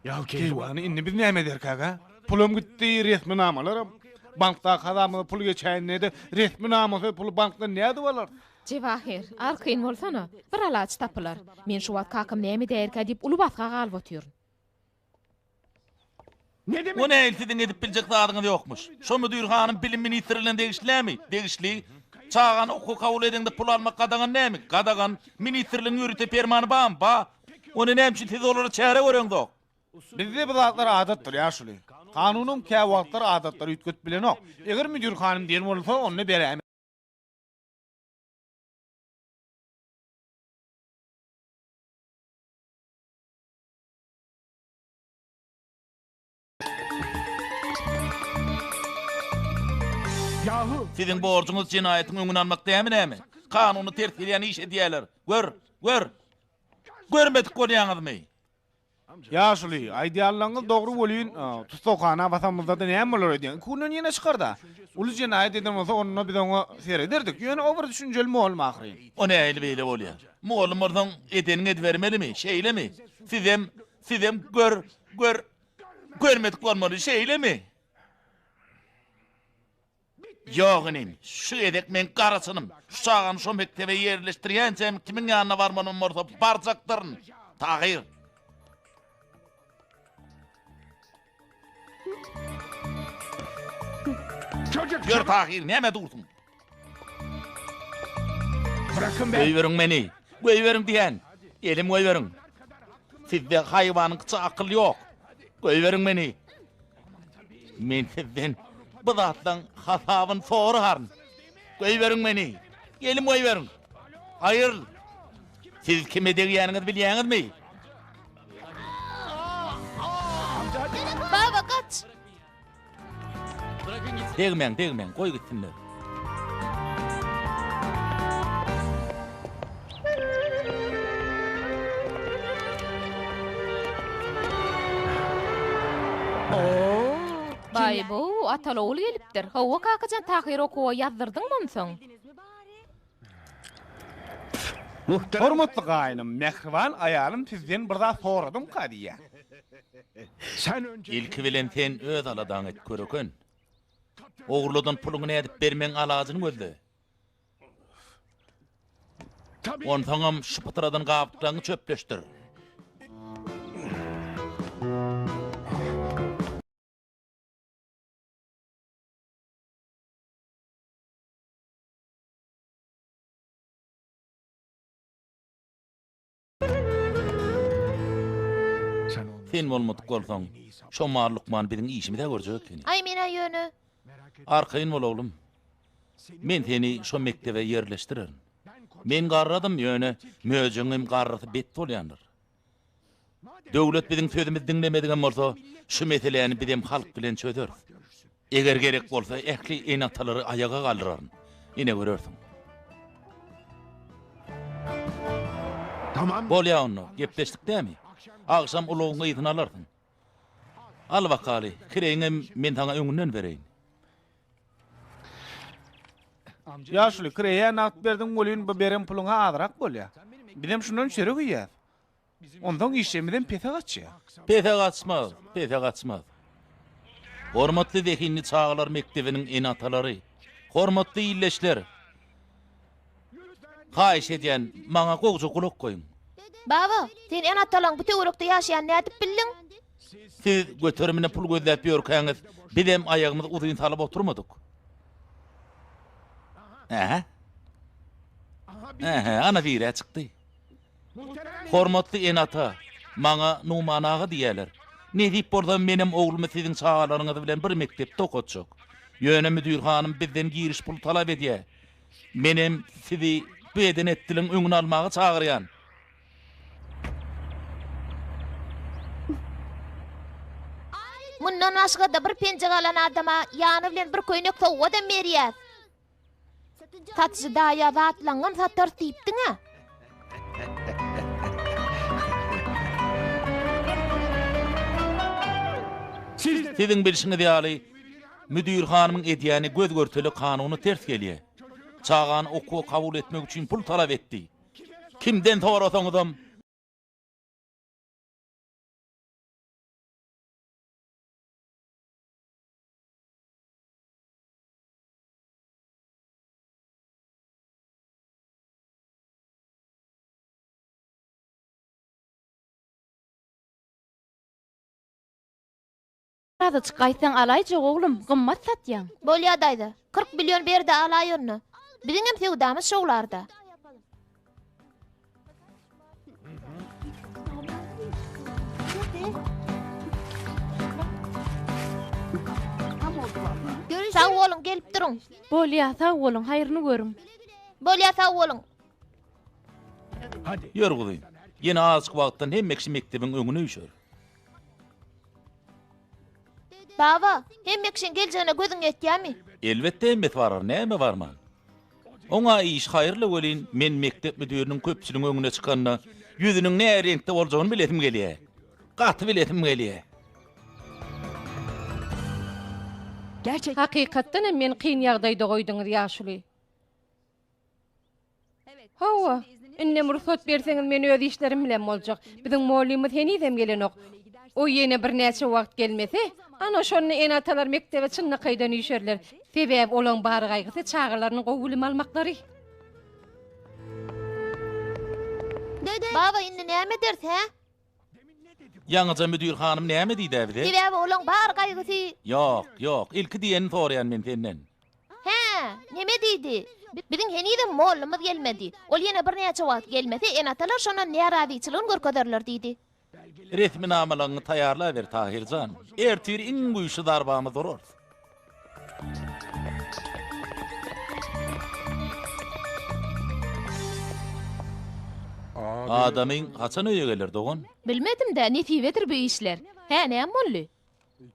Keýwany, indi biz näme ederkäk, a? Pulam gitdi, resminamalaram. Bankdaky hasabymyza pul geçäýende-de, resminamasyz puly bankdan nädip alarys? Jewahir, arkaýyn bolsana. Bir alaç tapylar. Men şu wagt kakam näme edäýerkä diýip uly basga galyp otyryn. O nähili siziň edip biljek zadyňyz ýokmuş? Şo müdir hanym bilim ministrligine degişli nämi? Degişli. Çagany okuwa kabul edeňde pul almak gadagan nämi? Gadagan. Ministrligiň ýörite permany barmy? Bar. Onda näme üçin siz olara çäre göreňzok? Bizde bu zatlar adatdyr, ýaşuly. Kanunam käwagtlar adatlary üýtgedip bilenok. Eger müdir hanym diýen bolsa, onda beräýmeli. Siziň borjuňyz jenaýatyň öňüni almak dämi näme? Kanuna ters gelýän iş edýärler. Gör, gör. Görmedik bolýaňyzmy? Ýaşuly, aýdýanlaryňyz dogry welin, tussaghana basamyzda-da näme bolar öýdýäň? Iki günden ýene çykar-da. Uly jenaýat eden bolsa, onda biz oňa serederdik. Ýöne o bir düşünjeli mugallym ahyryn. O nähili beýle bolýar? Mugallym bolsaň, edeniňi edibermelimi? Şeýlemi? Sizem, sizem gör, gör, görmedik bolmaly, şeýlemi? Ýok inim, şu gezek meň gara çynym. Şu çagany şo mekdebe ýerleşdirýänçäm kimiň ýanyna barmalym bolsa barjakdyryn. Tahyr. Ýör Tahyr, nämä dursuň? Goýberiň meni! Goýberiň diýän! Elim goýberiň! Sizde haýwanyňkyça akyl ýok! Goýberiň meni! Men sizden bu zatlaň hasabyny soraryn! Goýberiň meni! Elim goýberiň! Aýryl! Siz kime degýäniňizi bilýäňizmi? Baba gaç! Degmäň, degmäň, goý gitsinler. Baý-bow, ataly-ogul gelipdir. Hawa, kakajan, Tahyry okuwa ýazdyrdyňmy onsoň? Hormatly gaýynym, mähriban aýalym sizden bir zat soradymka diýýär. Ilki bilen sen öz aladaňy et, köreken. Ogurladan puluňy nädip bermegiň alajyny gözle. Onsoňam şu pytradan gabyklaryňy çöpleşdir. Sen bolmadyk bolsaň, şo mal lukman biziň işimiz-ä görjek ekeni. Aý, men-ä ýöne. Arkaýyn bol, oglum. Men seni şo mekdebe ýerleşdirerin. Men garradym, ýöne möjegiň hem garrysy bet bolýandyr. Döwlet biziň sözümizi diňlemedigem bolsa, şu meseläni bizem halk bilen çözeris. Eger gerek bolsa, ähli ene-atalary aýaga galdyraryn. Ine görersiň. Bolýa onda, gepleşdik dämi? Agşam ulagyň yzyny alarsyň. Al bakaly, kireýiňem men saňa öňünden bereýin. Ýaşuly, kireýe nagt berdiň welin, bu beren puluň-a azrak bolýa. Bizem şundan çörek iýýäs. Onsoň işlemizem pese gaçýar. Pese gaçmaz, pese gaçmaz. Hormatly Zehinli çagalar mekdebiniň ene-atalary, hormatly ildeşler! Haýyş edýän, maňa gowja gulak goýuň. Baba, sen ene-atalaň bu töwerekde ýaşaýanyny nädip bildiň? Siz göterimine pul gözläp ýörkäňiz, bizem aýagymyzy uzyn salyp oturmadyk. Ähä. Ähä, ana bir-ä çykdy. Hormatly ene-ata, maňa Numan aga diýýärler. Nesip bolsa menem oglumy siziň çagalaryňyz bilen bir mekdepde okatjak. Ýöne müdir hanym bizden giriş pul talap edýär. Menem sizi bu eden-etdiligiň öňüni almaga çagyrýan. Mundan başga-da bir penjek alan adama ýany bilen bir köýnek sowgadam berýäs. Satyjy daýa zatlaňňam satarys diýipdiň-ä. Siziň bilşiňiz ýaly, müdir hanymyň edýäni göz-görtele kanuna ters gelýär. Çagany okuwa kabul etmek üçin pul talap etdi. Kimden sorasaňyzam. Azajyk gaýtsaň alaýjak oglum, gymmat satýaň. Bolýa daýza, 40 million ber-de alaý onda. Biziňem söwdamyz şowlarda. Sag boluň, gelip duruň. Bolýa, sag boluň, haýryny görüň. Bolýa, sag boluň. Ýör guzym. Ýene azajyk wagtdan hemme kişi mekdebiň öňüne üýşer. Baba, hemme kişiň geljegine gözüň ýetýärmi? Elbetde hemmesi barar, näme barman. Oňa iş haýyrly welin, men mekdep müdiriniň köpçüligiň öňüne çykanda, ýüzüniň nä reňkde boljagyny bilesim gelýär. Gaty bilesim gelýär. Hakykatdan hem meni kyn ýagdaýda goýduňyz, ýaşuly. Hawa, indem rugsat berseňiz men öz işlerim bilen boljak. Biziň mollymyz henizem gelenok. O ýene birnäçe wagt gelmese, ana şonda ene-atalar mekdebe çynlakaýdan üýşerler. Sebäbi olaň bar gaýgysy çagalarynyň gowy bilim almaklary. Baba indi näme ederis, hä? Ýaňyja müdir hanym näme diýdä bize? Sebäbi olaň bar gaýgysy. Ýok, ýok, ilki diýenini soraýan men senden. Hä, neme diýdi? Biziň henizem mollumyz gelmedi. Ol ýene birnäçe wagt gelmese, ene-atalar şondan närazyçylygyny görkezerler diýdi. Resminamalaryňy taýýarlaber, Tahyr jan. Ertir iň güýçli zarbamyzy urarys. Adamyň haçan öýe geler, dogan? Bilmedim-dä, nesibedir bu işler. Hä, näme boldy?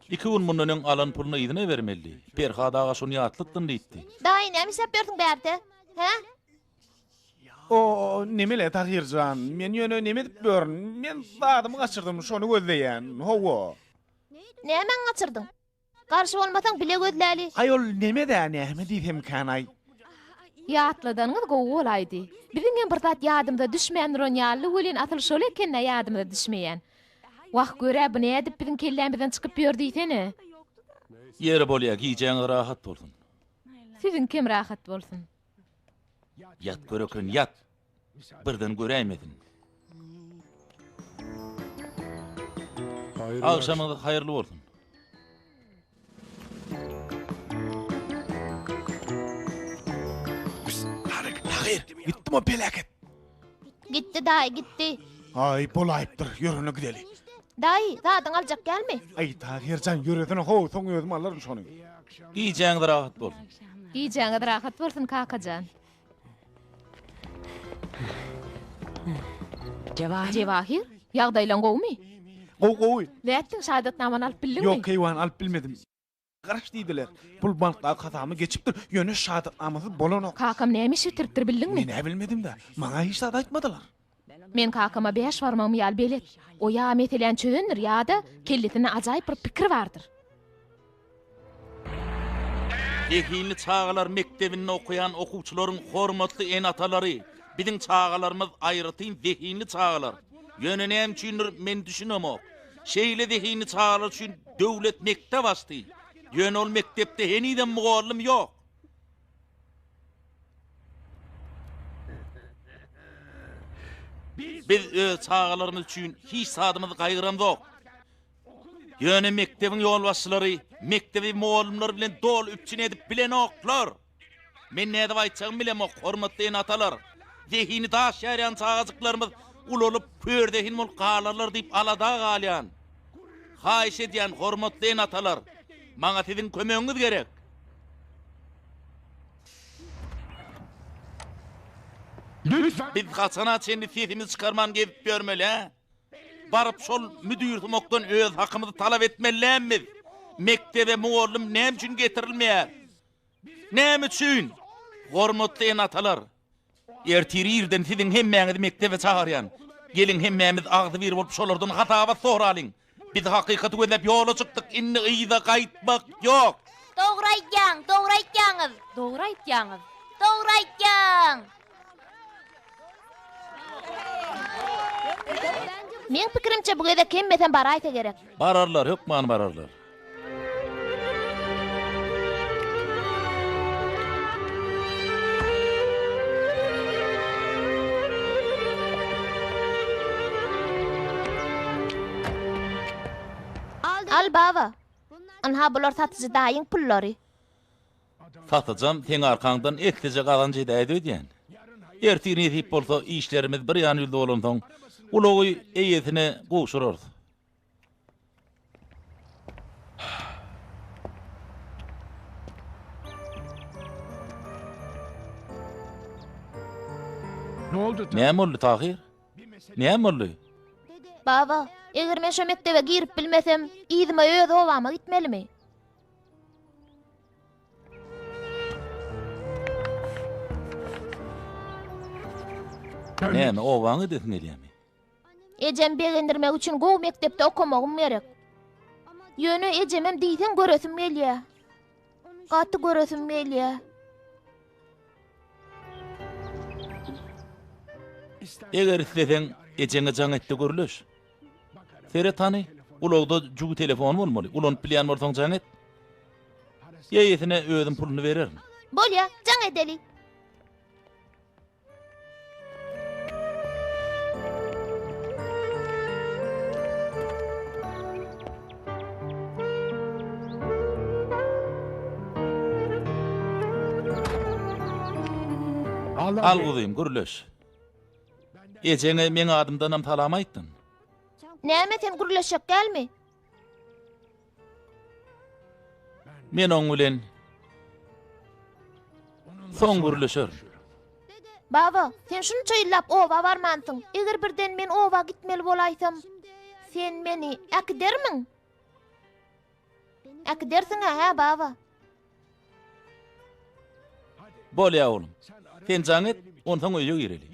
Iki gün mundan öň alan puluny yzyna bermeli. Perhat aga şony ýatlatdym diýipdi. Daýy, näme işläp ýörsüň bärde? Hä? O, neme-le, Tahyr jan, men ýöne neme edip ýörün? Men zadymy gaçyrdym, şony gözleýän. Hawa. Nämäňi gaçyrdyň? Garşy bolmasaň bile gözläli. Aý ol neme-dä, näme diýsemkän-aý? Ýatladanyňyz gowy bolaýdy. Biziňem bir zat ýadymyza düşmän duran ýaly welin asyl şol eken-dä ýadymyza düşmeýän. Wah gör-ä bu nädip biziň kellämizden çykyp ýör diýsene. Ýeri bolýa gijäňiz rahat bolsun. Siziňkem rahat bolsun. Ýat göreken ýat. Birden göräýmesin. Agşamyňyz haýyrly bolsun. Tahyr, gitdimi o peläket? Gitdi daýy, gitdi. Aý, bolaýypdyr, ýör onda gideli. Daýy, zadyňy aljak dälmi? Aý, Tahyr jan, ýöresene how, soň özüm alaryn şony. Gijäňiz rahat bolsun. Gijäňiz rahat bolsun, kakajan. Jewahir, ýagdaýlaň gowumy? Gowy, gowy. Nätdiň, şahadatnamany alyp bildiňmi? Ýok, keýwany, alyp bilmedim. Garaş diýdiler. Pul bankdaky hasabym geçipdir, ýöne şahadatnamasyz bolanok. Kakam näme iş bitiripdir bildiňmi? Men-ä bilmedim-dä. Maňa hiç zat aýtmadylar. Men kakama bäş barmagym ýaly belet. O ýa meseläni çözendir, ýa-da kellesinde ajaýyp bir pikir bardyr. Zehinli çagalar mekdebinde okaýan okuwçylaryň hormatly ene-atalary, biziň çagalarymyz aýratyn zehinli çagalar. Ýöne näme üçindir men düşünemok. Şeýle zehinli çagalar üçin döwlet mekdep açdy. Ýöne ol mekdepde henizem mugallym ýok. Biz öz çagalarymyz üçin hiç zadymyzy gaýgyramzok. Ýöne mekdebiň ýolbaşçylary mekdebi mugallymlar bilen doly üpjün edip bilenoklar. Men nädip aýtjagymy bilemok, hormatly ene-atalar. Zehini daş ýarýan çagajyklarymyz ulalyp, körzehin bolup galarlar diýip alada galýan. Haýyş edýän, hormatly ene-atalar, maňa siziň kömegiňiz gerek. Biz haçana çenli sesimizi çykarman gezip ýörmeli, hä? Baryp şol müdirsumakdan öz hakymyzy talap etmeli dälmi biz? Mekdebe mugallym näme üçin getirilmeýär? Näme üçin? Hormatly ene-atalar! Ertir irden siziň hemmäňizi mekdebe çagyrýan. Geliň hemmämiz agzybir bolup şolardan hasabat soralyň. Biz hakykaty gözläp ýola çykdyk, indi yza gaýtmak ýok. Dogry aýtýaň, dogry aýtýaňyz. Dogry aýtýaňyz. Dogry aýtýaň. Meň pikirimçe bu gezek hemmesem baraýsa gerek. Bararlar, hökman bararlar. Al baba. Ynha bular satyjy daýyň pullary. Satyjam seň arkaňdan eslije gazanç edäýdi öýdýän. Ertir nesip bolsa işlerimiz bir ýan ýüzde bolansoň ulagy eýesine gowşurarys. Näme boldy, Tahyr? Näme boldy? Baba, eger men şo mekdebe girip bilmesem, yzyma öz obama gitmelimi? Näme, obaňa gidesiň gelýärmi? Ejemi begendirmek üçin gowy mekdepde okamagym gerek. Ýöne ejemem diýseň göresim gelýär. Gaty göresim gelýär. Eger isleseň, ejeňe jaň et-de gürleş. Seret hany, ulagda jübi telefon bolmaly. Ulanyp bilýän bolsaň jaň et. Eýesine özüm puluny bererin. Bolýa, jaň edeli. Al guzym, gürleş. Ejeňe meň adymdanam salam aýtdyn. Näme sen gürleşjek dälmi? Men oň bilen soň gürleşerin. Baba, sen şunça ýyllap oba barmansyň. Eger birden men oba gitmeli bolaýsam, sen meni äkidermiň? Äkidersiň-ä, hä, baba? Bolýa oglum. Sen jaň et, onsoň öýe gireli.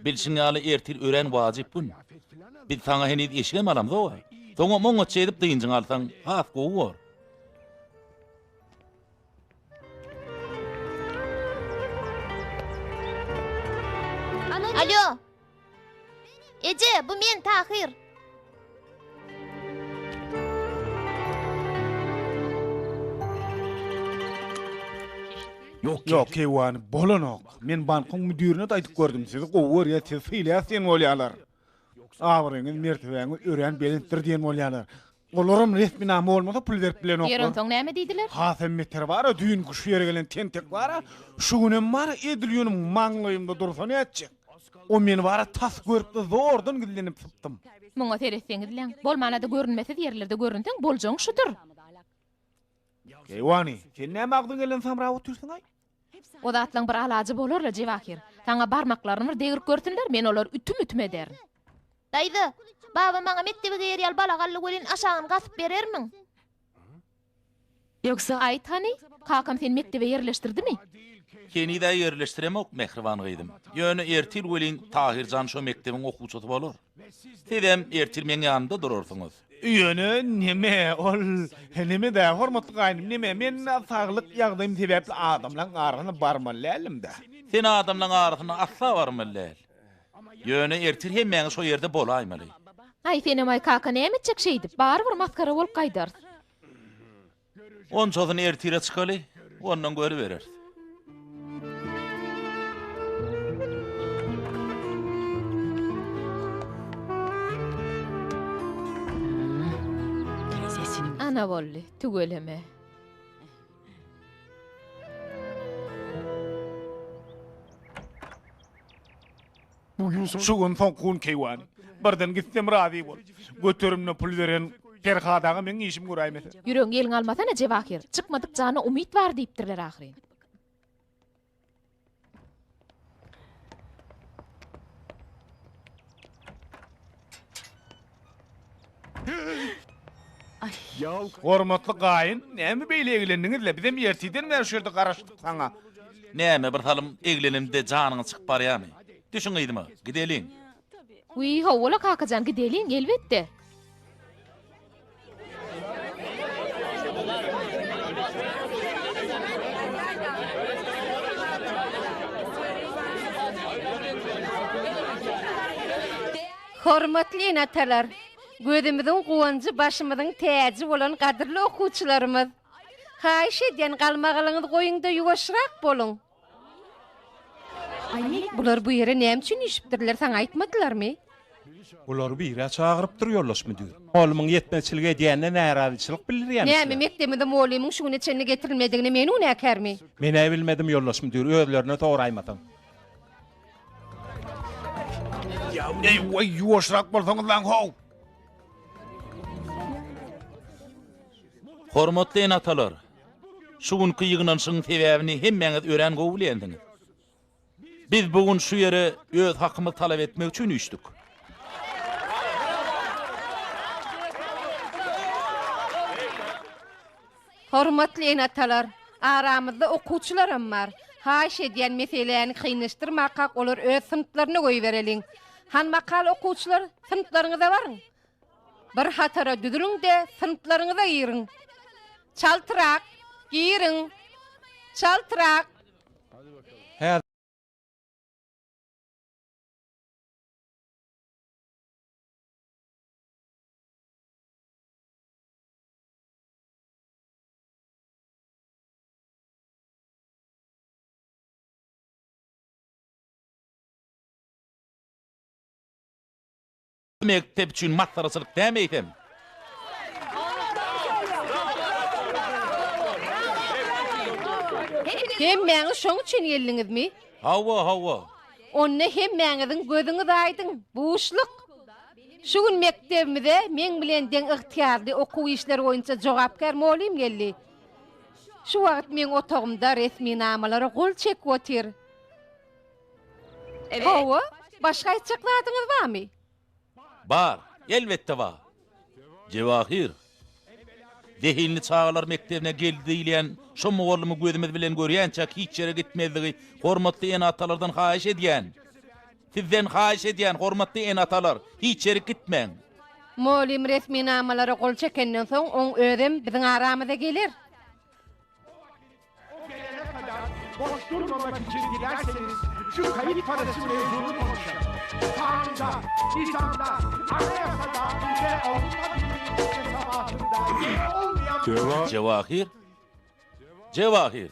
Bilşiň ýaly ertir örän wajyp gün. Biz saňa heniz eşigem alamzog-a. Soňam oňatja edip dynjyňy alsaň has gowy bor. Alýo. Eje, bu men Tahyr. Ýok, keýwany, bolanok. Men bankyň müdirine-de aýdyp gördüm, sizi gowy görýär, sizi sylaýas diýen bolýarlar. Abraýyňyz, mertebäňiz örän belentdir diýen bolýarlar. Olaram resminama bolmasa pul berip bilenoklar. Ýeri onsoň näme diýdiler? Hasam beteri bar-a, düýnki şu ýere gelen tentek bar-a, şu günem bar-a, edil ýöne maňlaýymda dursa nätjek. O meni bar-a tas görüpdi, zordan gizlenip sypdym. Muňa seretseňizläň, bolmana-da görünmesiz ýerlerde görünseň, boljagyň şudur. Keýwany, sen näme agzyň geleni samrap otyrsyň-aý? O zatlaň bir alajy bolar-la, Jewahir. Saňa barmaklaryny bir degrip görsünler, men olary ütüm-ütüm ederin. Daýza, baba maňa mekdebe geýer ýaly balak aldy welin, aşagyny gasyp berermiň? Ýogsa, aýt hany, kakam seni mekdebe ýerleşdirdimi? Heniz-ä ýerleşdiremok, mähriban gyzym. Ýöne ertir welin Tahyr jan şo mekdebiň okuwçysy bolar. Sizem ertir meň ýanymda durarsyňyz. Ýöne neme, ol, neme-dä, hormatly gaýnym, neme, men saglyk ýagdaýym sebäpli adamlaň arasyna barmaly däldim-dä. Sen adamlaň arasyna asla barmaly däl. Ýöne ertir hemmäňiz şo ýerde bolaýmaly. Aý, senem-aý kaka, näme etjek şeýdip, barybir masgara bolup gaýdarys. Onçasyny ertire çykaly, ondan görübereris. Ana boldy, tüweleme. Şu gün soňky gün keýwany. Birden gitsem razy bol. Göterimine pul beren Perhat aga meň işimi göräýmese. Ýüregiňi eliňe almasana Jewahir. Çykmadyk jana umyt bar diýipdirler ahyryn. Hormatly gaýyn, näme beýle eglendiňiz-le? Bizem ertirden bäri şu ýerde garaşdyk saňa. Näme, bir salym eglenimde janyňyz çykyp barýarmy? Düşüň yzyma, gideliň. Wiý, hawa-la kakajan, gideliň, elbetde. Hormatly ene-atalar! Gözümiziň guwanjy, başymyzyň täji bolan gadyrly okuwçylarymyz! Haýyş edýän, galmagalyňyzy goýuň-da ýuwaşrak boluň! Bular bu ýere näme üçin üýşüpdirler, saňa aýtmadylarmy? Bulary birä çagyrypdyr ýoldaş müdir. Mugallymyň ýetmezçilik edýänine närazyçylyk bildirýämişler. Näme, mekdebimize mugallymyň şu güne çenli getirilmedigine men günäkärmi? Men-ä bilmedim ýoldaş müdir, özlerine soraýmasaň. Eý, waý, ýuwaşrak bolsaňyzlaň how! Hormatly ene-atalar! Şu günki ýygnanyşygyň sebäbini hemmäňiz örän gowy bilýänsiňiz. Biz bu gün şu ýere öz hakymyzy talap etmek üçin üýşdük. Hormatly ene-atalar, aramyzda okuwçylaram bar. Haýyş edýän meseläni kynlaşdyrmakak olary öz synplaryna goýbereliň. Han makal okuwçylar synplaryňyza baryň. Bir hatara düzüliň-de synplaryňyza giriň. Çaltrak, giriň. Çaltrak. Mekdep üçin masgaraçylyk dämi eýsem? Hemmäňiz şoň üçin geldiňizmi? Hawa, hawa. Onda hemmäňiziň gözüňiz aýdyň, buşluk! Şu gün mekdebimize meň bilen deň ygtyýarly okuw işleri boýunça jogapkär mugallym geldi. Şu wagt meň otagymda resminamalara gol çekip otyr. Hawa, başga aýtjak zadyňyz barmy? Bar, elbetde bar. Jewahir, zehinli çagalar mekdebine geldi diýilýän şo mugallymy gözümiz bilen görýänçäk hiç ýere gitmezligi hormatly ene-atalardan haýyş edýän. Sizden haýyş edýän, hormatly ene-atalar, hiç ýere gitmäň. Mugallym resminamalara gol çekenden soň, oň özem biziň aramyza geler. O gelene kadar boş durmamak için dilerseniz şu kayıp parası mevzunu konuşalım. Kanunda, nizamda, anayasada ve Avrupa Birliği sabahında yeri olmayan... Jewahir? Jewahir!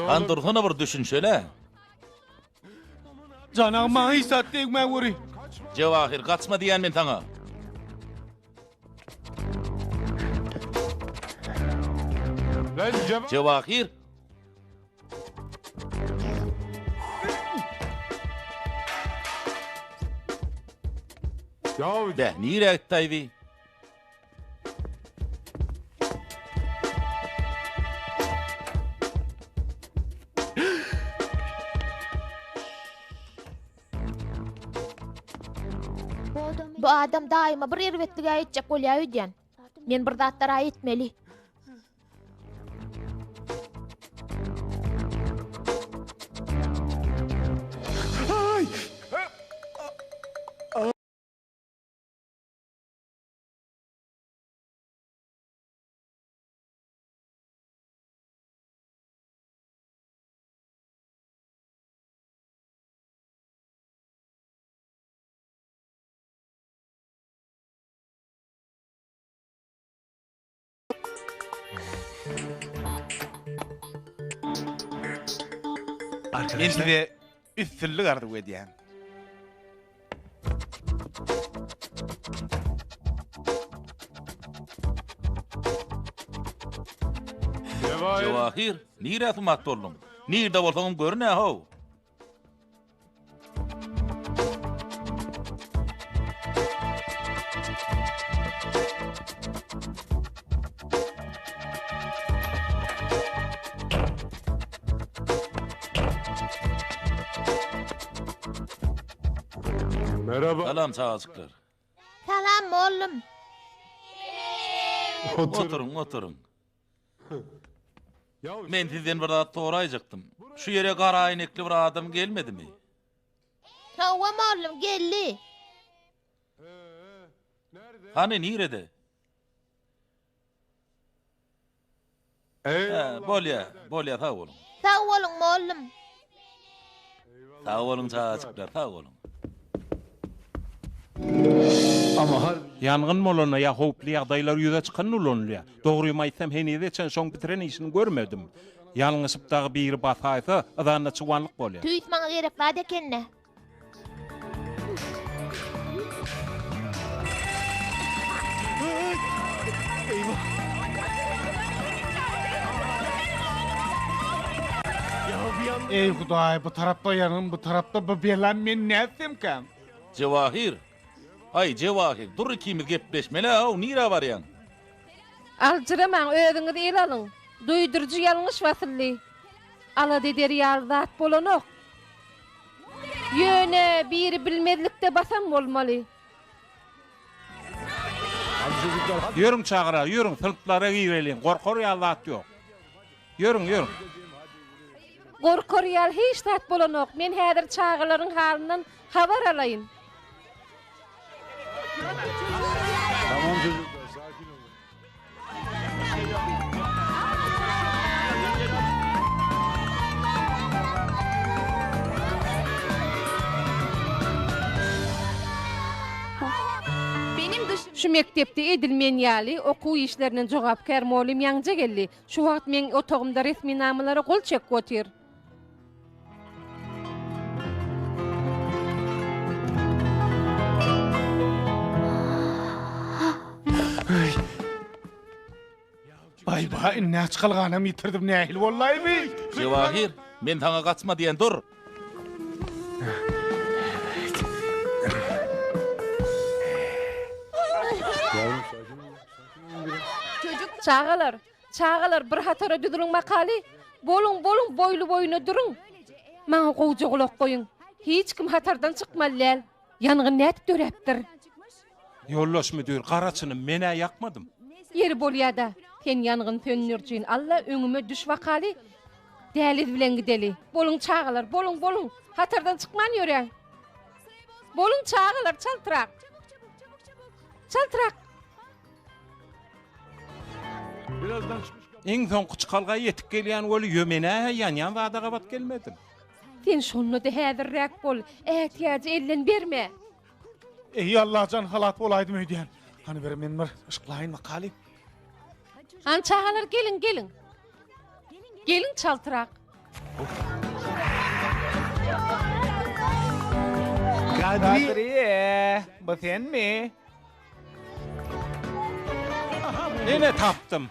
Han dursana bir düşünşeli. Janagym maňa hiç zat degmä göri. Jewahir gaçma diýýän men saňa. Jewahir. Beh, nirä gitdi bi? Bu adam daýyma bir erbetlig-ä etjek bolýa öýdýän. Men bir zatlar-a etmeli. Men size üstünlik arzuw edýän. Jewahir, nirä sumat bolduň? Nirde bolsaňam görün-ä-how. Salam çagajyklar. Salam mollum. Oturyň, oturyň. Men sizden bir zat soraýjakdym. Şu ýere gara äýnekli bir adam gelmedimi? Hawa mollum geldi. Hany nirede? Hä, bolýa, bolýa, sag boluň. Sag boluň mollum. Sag boluň çagajyklar, sag boluň. Ýangyn bolanda ýa howply ýagdaýlar ýüze çykanda ulanylýar. Dogrymy aýtsam henize çen şoň bitiren işini görmedim. Ýalňyşyp dagy biri basaýsa, yzanda çuwanlyk bolýar. Tüýs maňa gerek zat ekeni. Eý Hudaý, bu tarapda ýangyn, bu tarapda bu bela, men nätsemkäm? Jewahir! Aý, Jewahir, dur ikimiz gepleşmeli-ä-ow, nirä barýaň? Aljyramaň, özüňizi ele alyň. Duýduryjy ýalňyş basyldy. Alada eder ýaly zat bolanok. Ýöne biri bilmezlikde basan bolmaly. Ýörüň çagalar, ýörüň, synplara gireliň, gorkar ýaly zat ýok. Ýörüň, ýörüň. Gorkar ýaly hiç zat bolanok. Men häzir çagalaryň halyndan habar alaýyn. Şu mekdepde edil men ýaly okuw işlerinden jogapkär mugallym ýaňja geldi. Şu wagt meň otagymda resminamalara gol çekip otyr. Baý-ba, indi çykalganam ýitirdim, nähili bollaý bi? Jewahir, men saňa gaçma diýen, dur! Çagalar, Çagalar, bir hatara düzüliň bakaly! Boluň, boluň, boýly-boýuna duruň! Maňa gowuja gulak goýuň! Hiç kim hatardan çykmaly däl. Ýangyn nädip döräpdir? Ýoldaş müdir, gara çynym, men-ä ýakmadym. Ýeri bolýa-da, sen ýangyn söndürijini al-da, öňüme düş bakaly, däliz bilen gideli. Boluň, çagalar, boluň, boluň! Hatardan çykman ýöräň! Boluň, çagalar, çaltrak! Çaltrak! Iň soňky çykalga ýetip gelýän weli ýö men-ä ýanýan zada gabat gelmedim. Sen şonda-da häzirräk bol, ätiýajy elden berme. Eý Allajan halat bolaýdym öýdýän. Hany bir men bir yşklaýyn bakaly. Hany çagalar geliň geliň. Geliň çaltrak. Kadriye, bu senmi? Ine tapdym.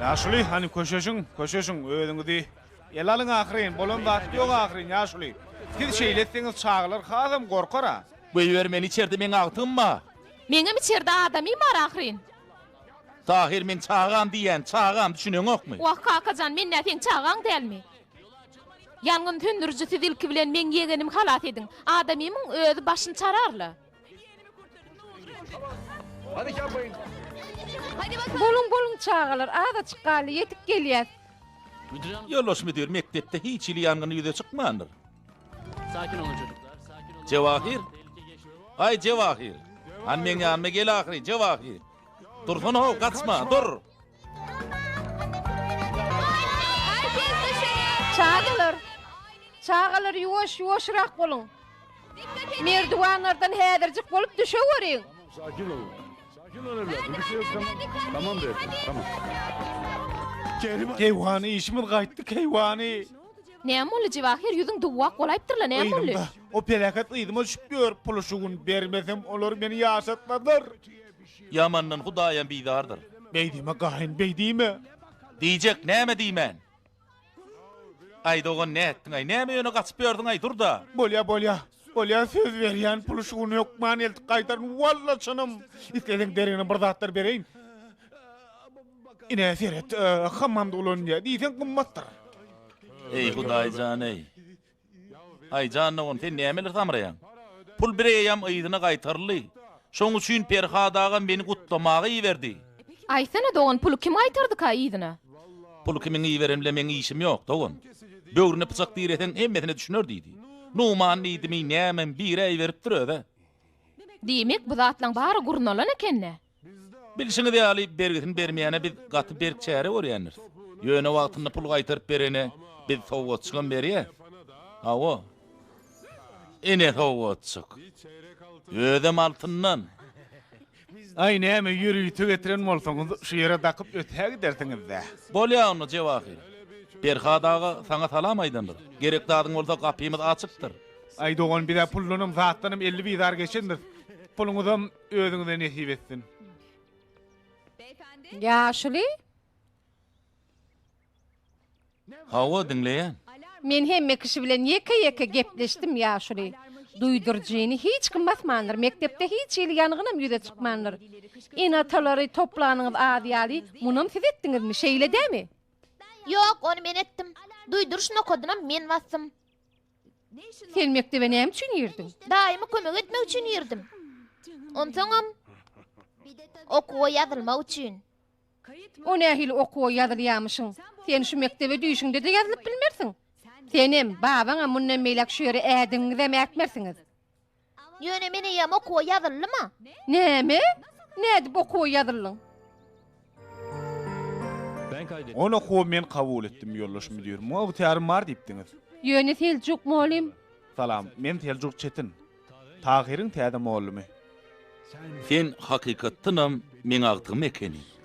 Ýaşuly, hany köşeşiň, köşeşiň, özüňizi ele alyň ahyryn, bolan zat ýok ahyryn, ýaşuly. Siz şeýle etseňiz çagalar hasam gorkar-a. Goýber meni içerde meň agtygym bar. Meňem içerde adamym bar ahyryn. Tahyr meň çagam diýýän, çagam, düşüneňokmy? Wah kakajan men nä seň çagaň dälmi? Ýangyn söndüriji siz ilki bilen meň ýegenimi halas ediň. Adamymyň özi başyny çararla. Boluň boluň çagalar azajyk galdy ýetip gelýäs. Ýoldaş müdir mekdepde hiç hili ýangyn ýüze çykmandyr. Jewahir! Aý, Jewahir! Hany meň ýanyma gel ahyry, Jewahir! Dursana-how, gaçma, dur! Çagalar! Çagalar, ýuwaş, ýuwaşrak boluň! Merdiwanlardan häzirjik bolup düşeweriň! Keýwany, işimiz gaýtdy, keýwany. Näme boldy, Jewahir, ýüzüň duwwak bolaýypdyr-la, näme boldy? Yzymda, o peläket yzyma düşüp ýör, puly şu gün bermesem, olar meni ýaşatmazlar. Ýamandan Hudaýam bizardyr. Beý diýme, gaýyn, beý diýme. Diýjek, näme diýmän? Aý, dogan, nätdiň-aý, näme ýöne gaçyp ýördüň-aý, dur-da. Bolýa, bolýa, bolýa, söz berýän, puly şu gün hökman eltip gaýdaryn, walla çynym. Isleseň deregine bir zatlar bereýin. Ine, seret, hammamda ulanylýar, diýseň gymmatdyr. Eý, Hudaý jan-eý. Aý, jan dogan, sen nämeler samraýaň? Pul bireýýäm yzyna gaýtaryldy. Şoň üçin Perhat agam meni gutlamaga iberdi. Aýtsana, dogan, puly kim gaýtardyka yzyna? Puly kimiň iberen bilen meň işim ýok, dogan. Böwrüne pyçak direseň, hemmesine düşüner diýdi. Numan diýdimi, nämemi, bir-ä iberipdir öz-ä. Diýmek, bu zatlaň bary gurnalan eken-dä? Bilşiňiz ýaly, bergisini bermeýäne biz gaty berk çäre görýändiris. Ýöne wagtynda pul gaýtaryp berene biz sowgatjygam berýäs. Hawa. Ine sowgatjyk. Özem altyndan. Aý näme ýörite getiren bolsaňyz şu ýere dakyp ötägidersiňiz-dä. Bolýa onda Jewahir. Perhat aga saňa salam aýdandyr. Gerek zadyň bolsa gapymyz açykdyr. Aý dogan biz-ä puldanam zatdanam 50 bizar geçendiris. Puluňyzam Özüňize nesip etsin. Ýaşuly. Hawa, diňleýän. Men hemme kişi bilen ýeke-ýeke gepleşdim, ýaşuly. Duýduryjyny hiç kim basmandyr, mekdepde hiç hili ýangynam ýüze çykmandyr. Ene-atalary toplanyňyz az ýaly, munam siz etdiňizmi, şeýle dämi? Ýok, ony men etdim. Duýduryş nokadynam men basdym. Sen mekdebe näme üçin girdiň? Daýyma kömek etmek üçin girdim. Onsoňam okuwa ýazylmak üçin. O nähili okuwa ýazylýamyşyň? Sen şu mekdebe düýşüňde-de ýazylyp bilmersiň. Senem, babaňam mundan beýläk şu ýere ädigiňizem ätmersiňiz. Ýöne men eýýäm okuwa ýazyldym-a. Näme? Nädip okuwa ýazyldyň? Ol okuwa men kabul etdim, ýoldaş müdir. Muňa ygtyýarym bar diýipdiňiz. Ýöne Seljuk mugallym. Salam, men Seljuk Çetin. Tahyryň täze mugallymy. Sen hakykatdanam meň agtygym ekeniň.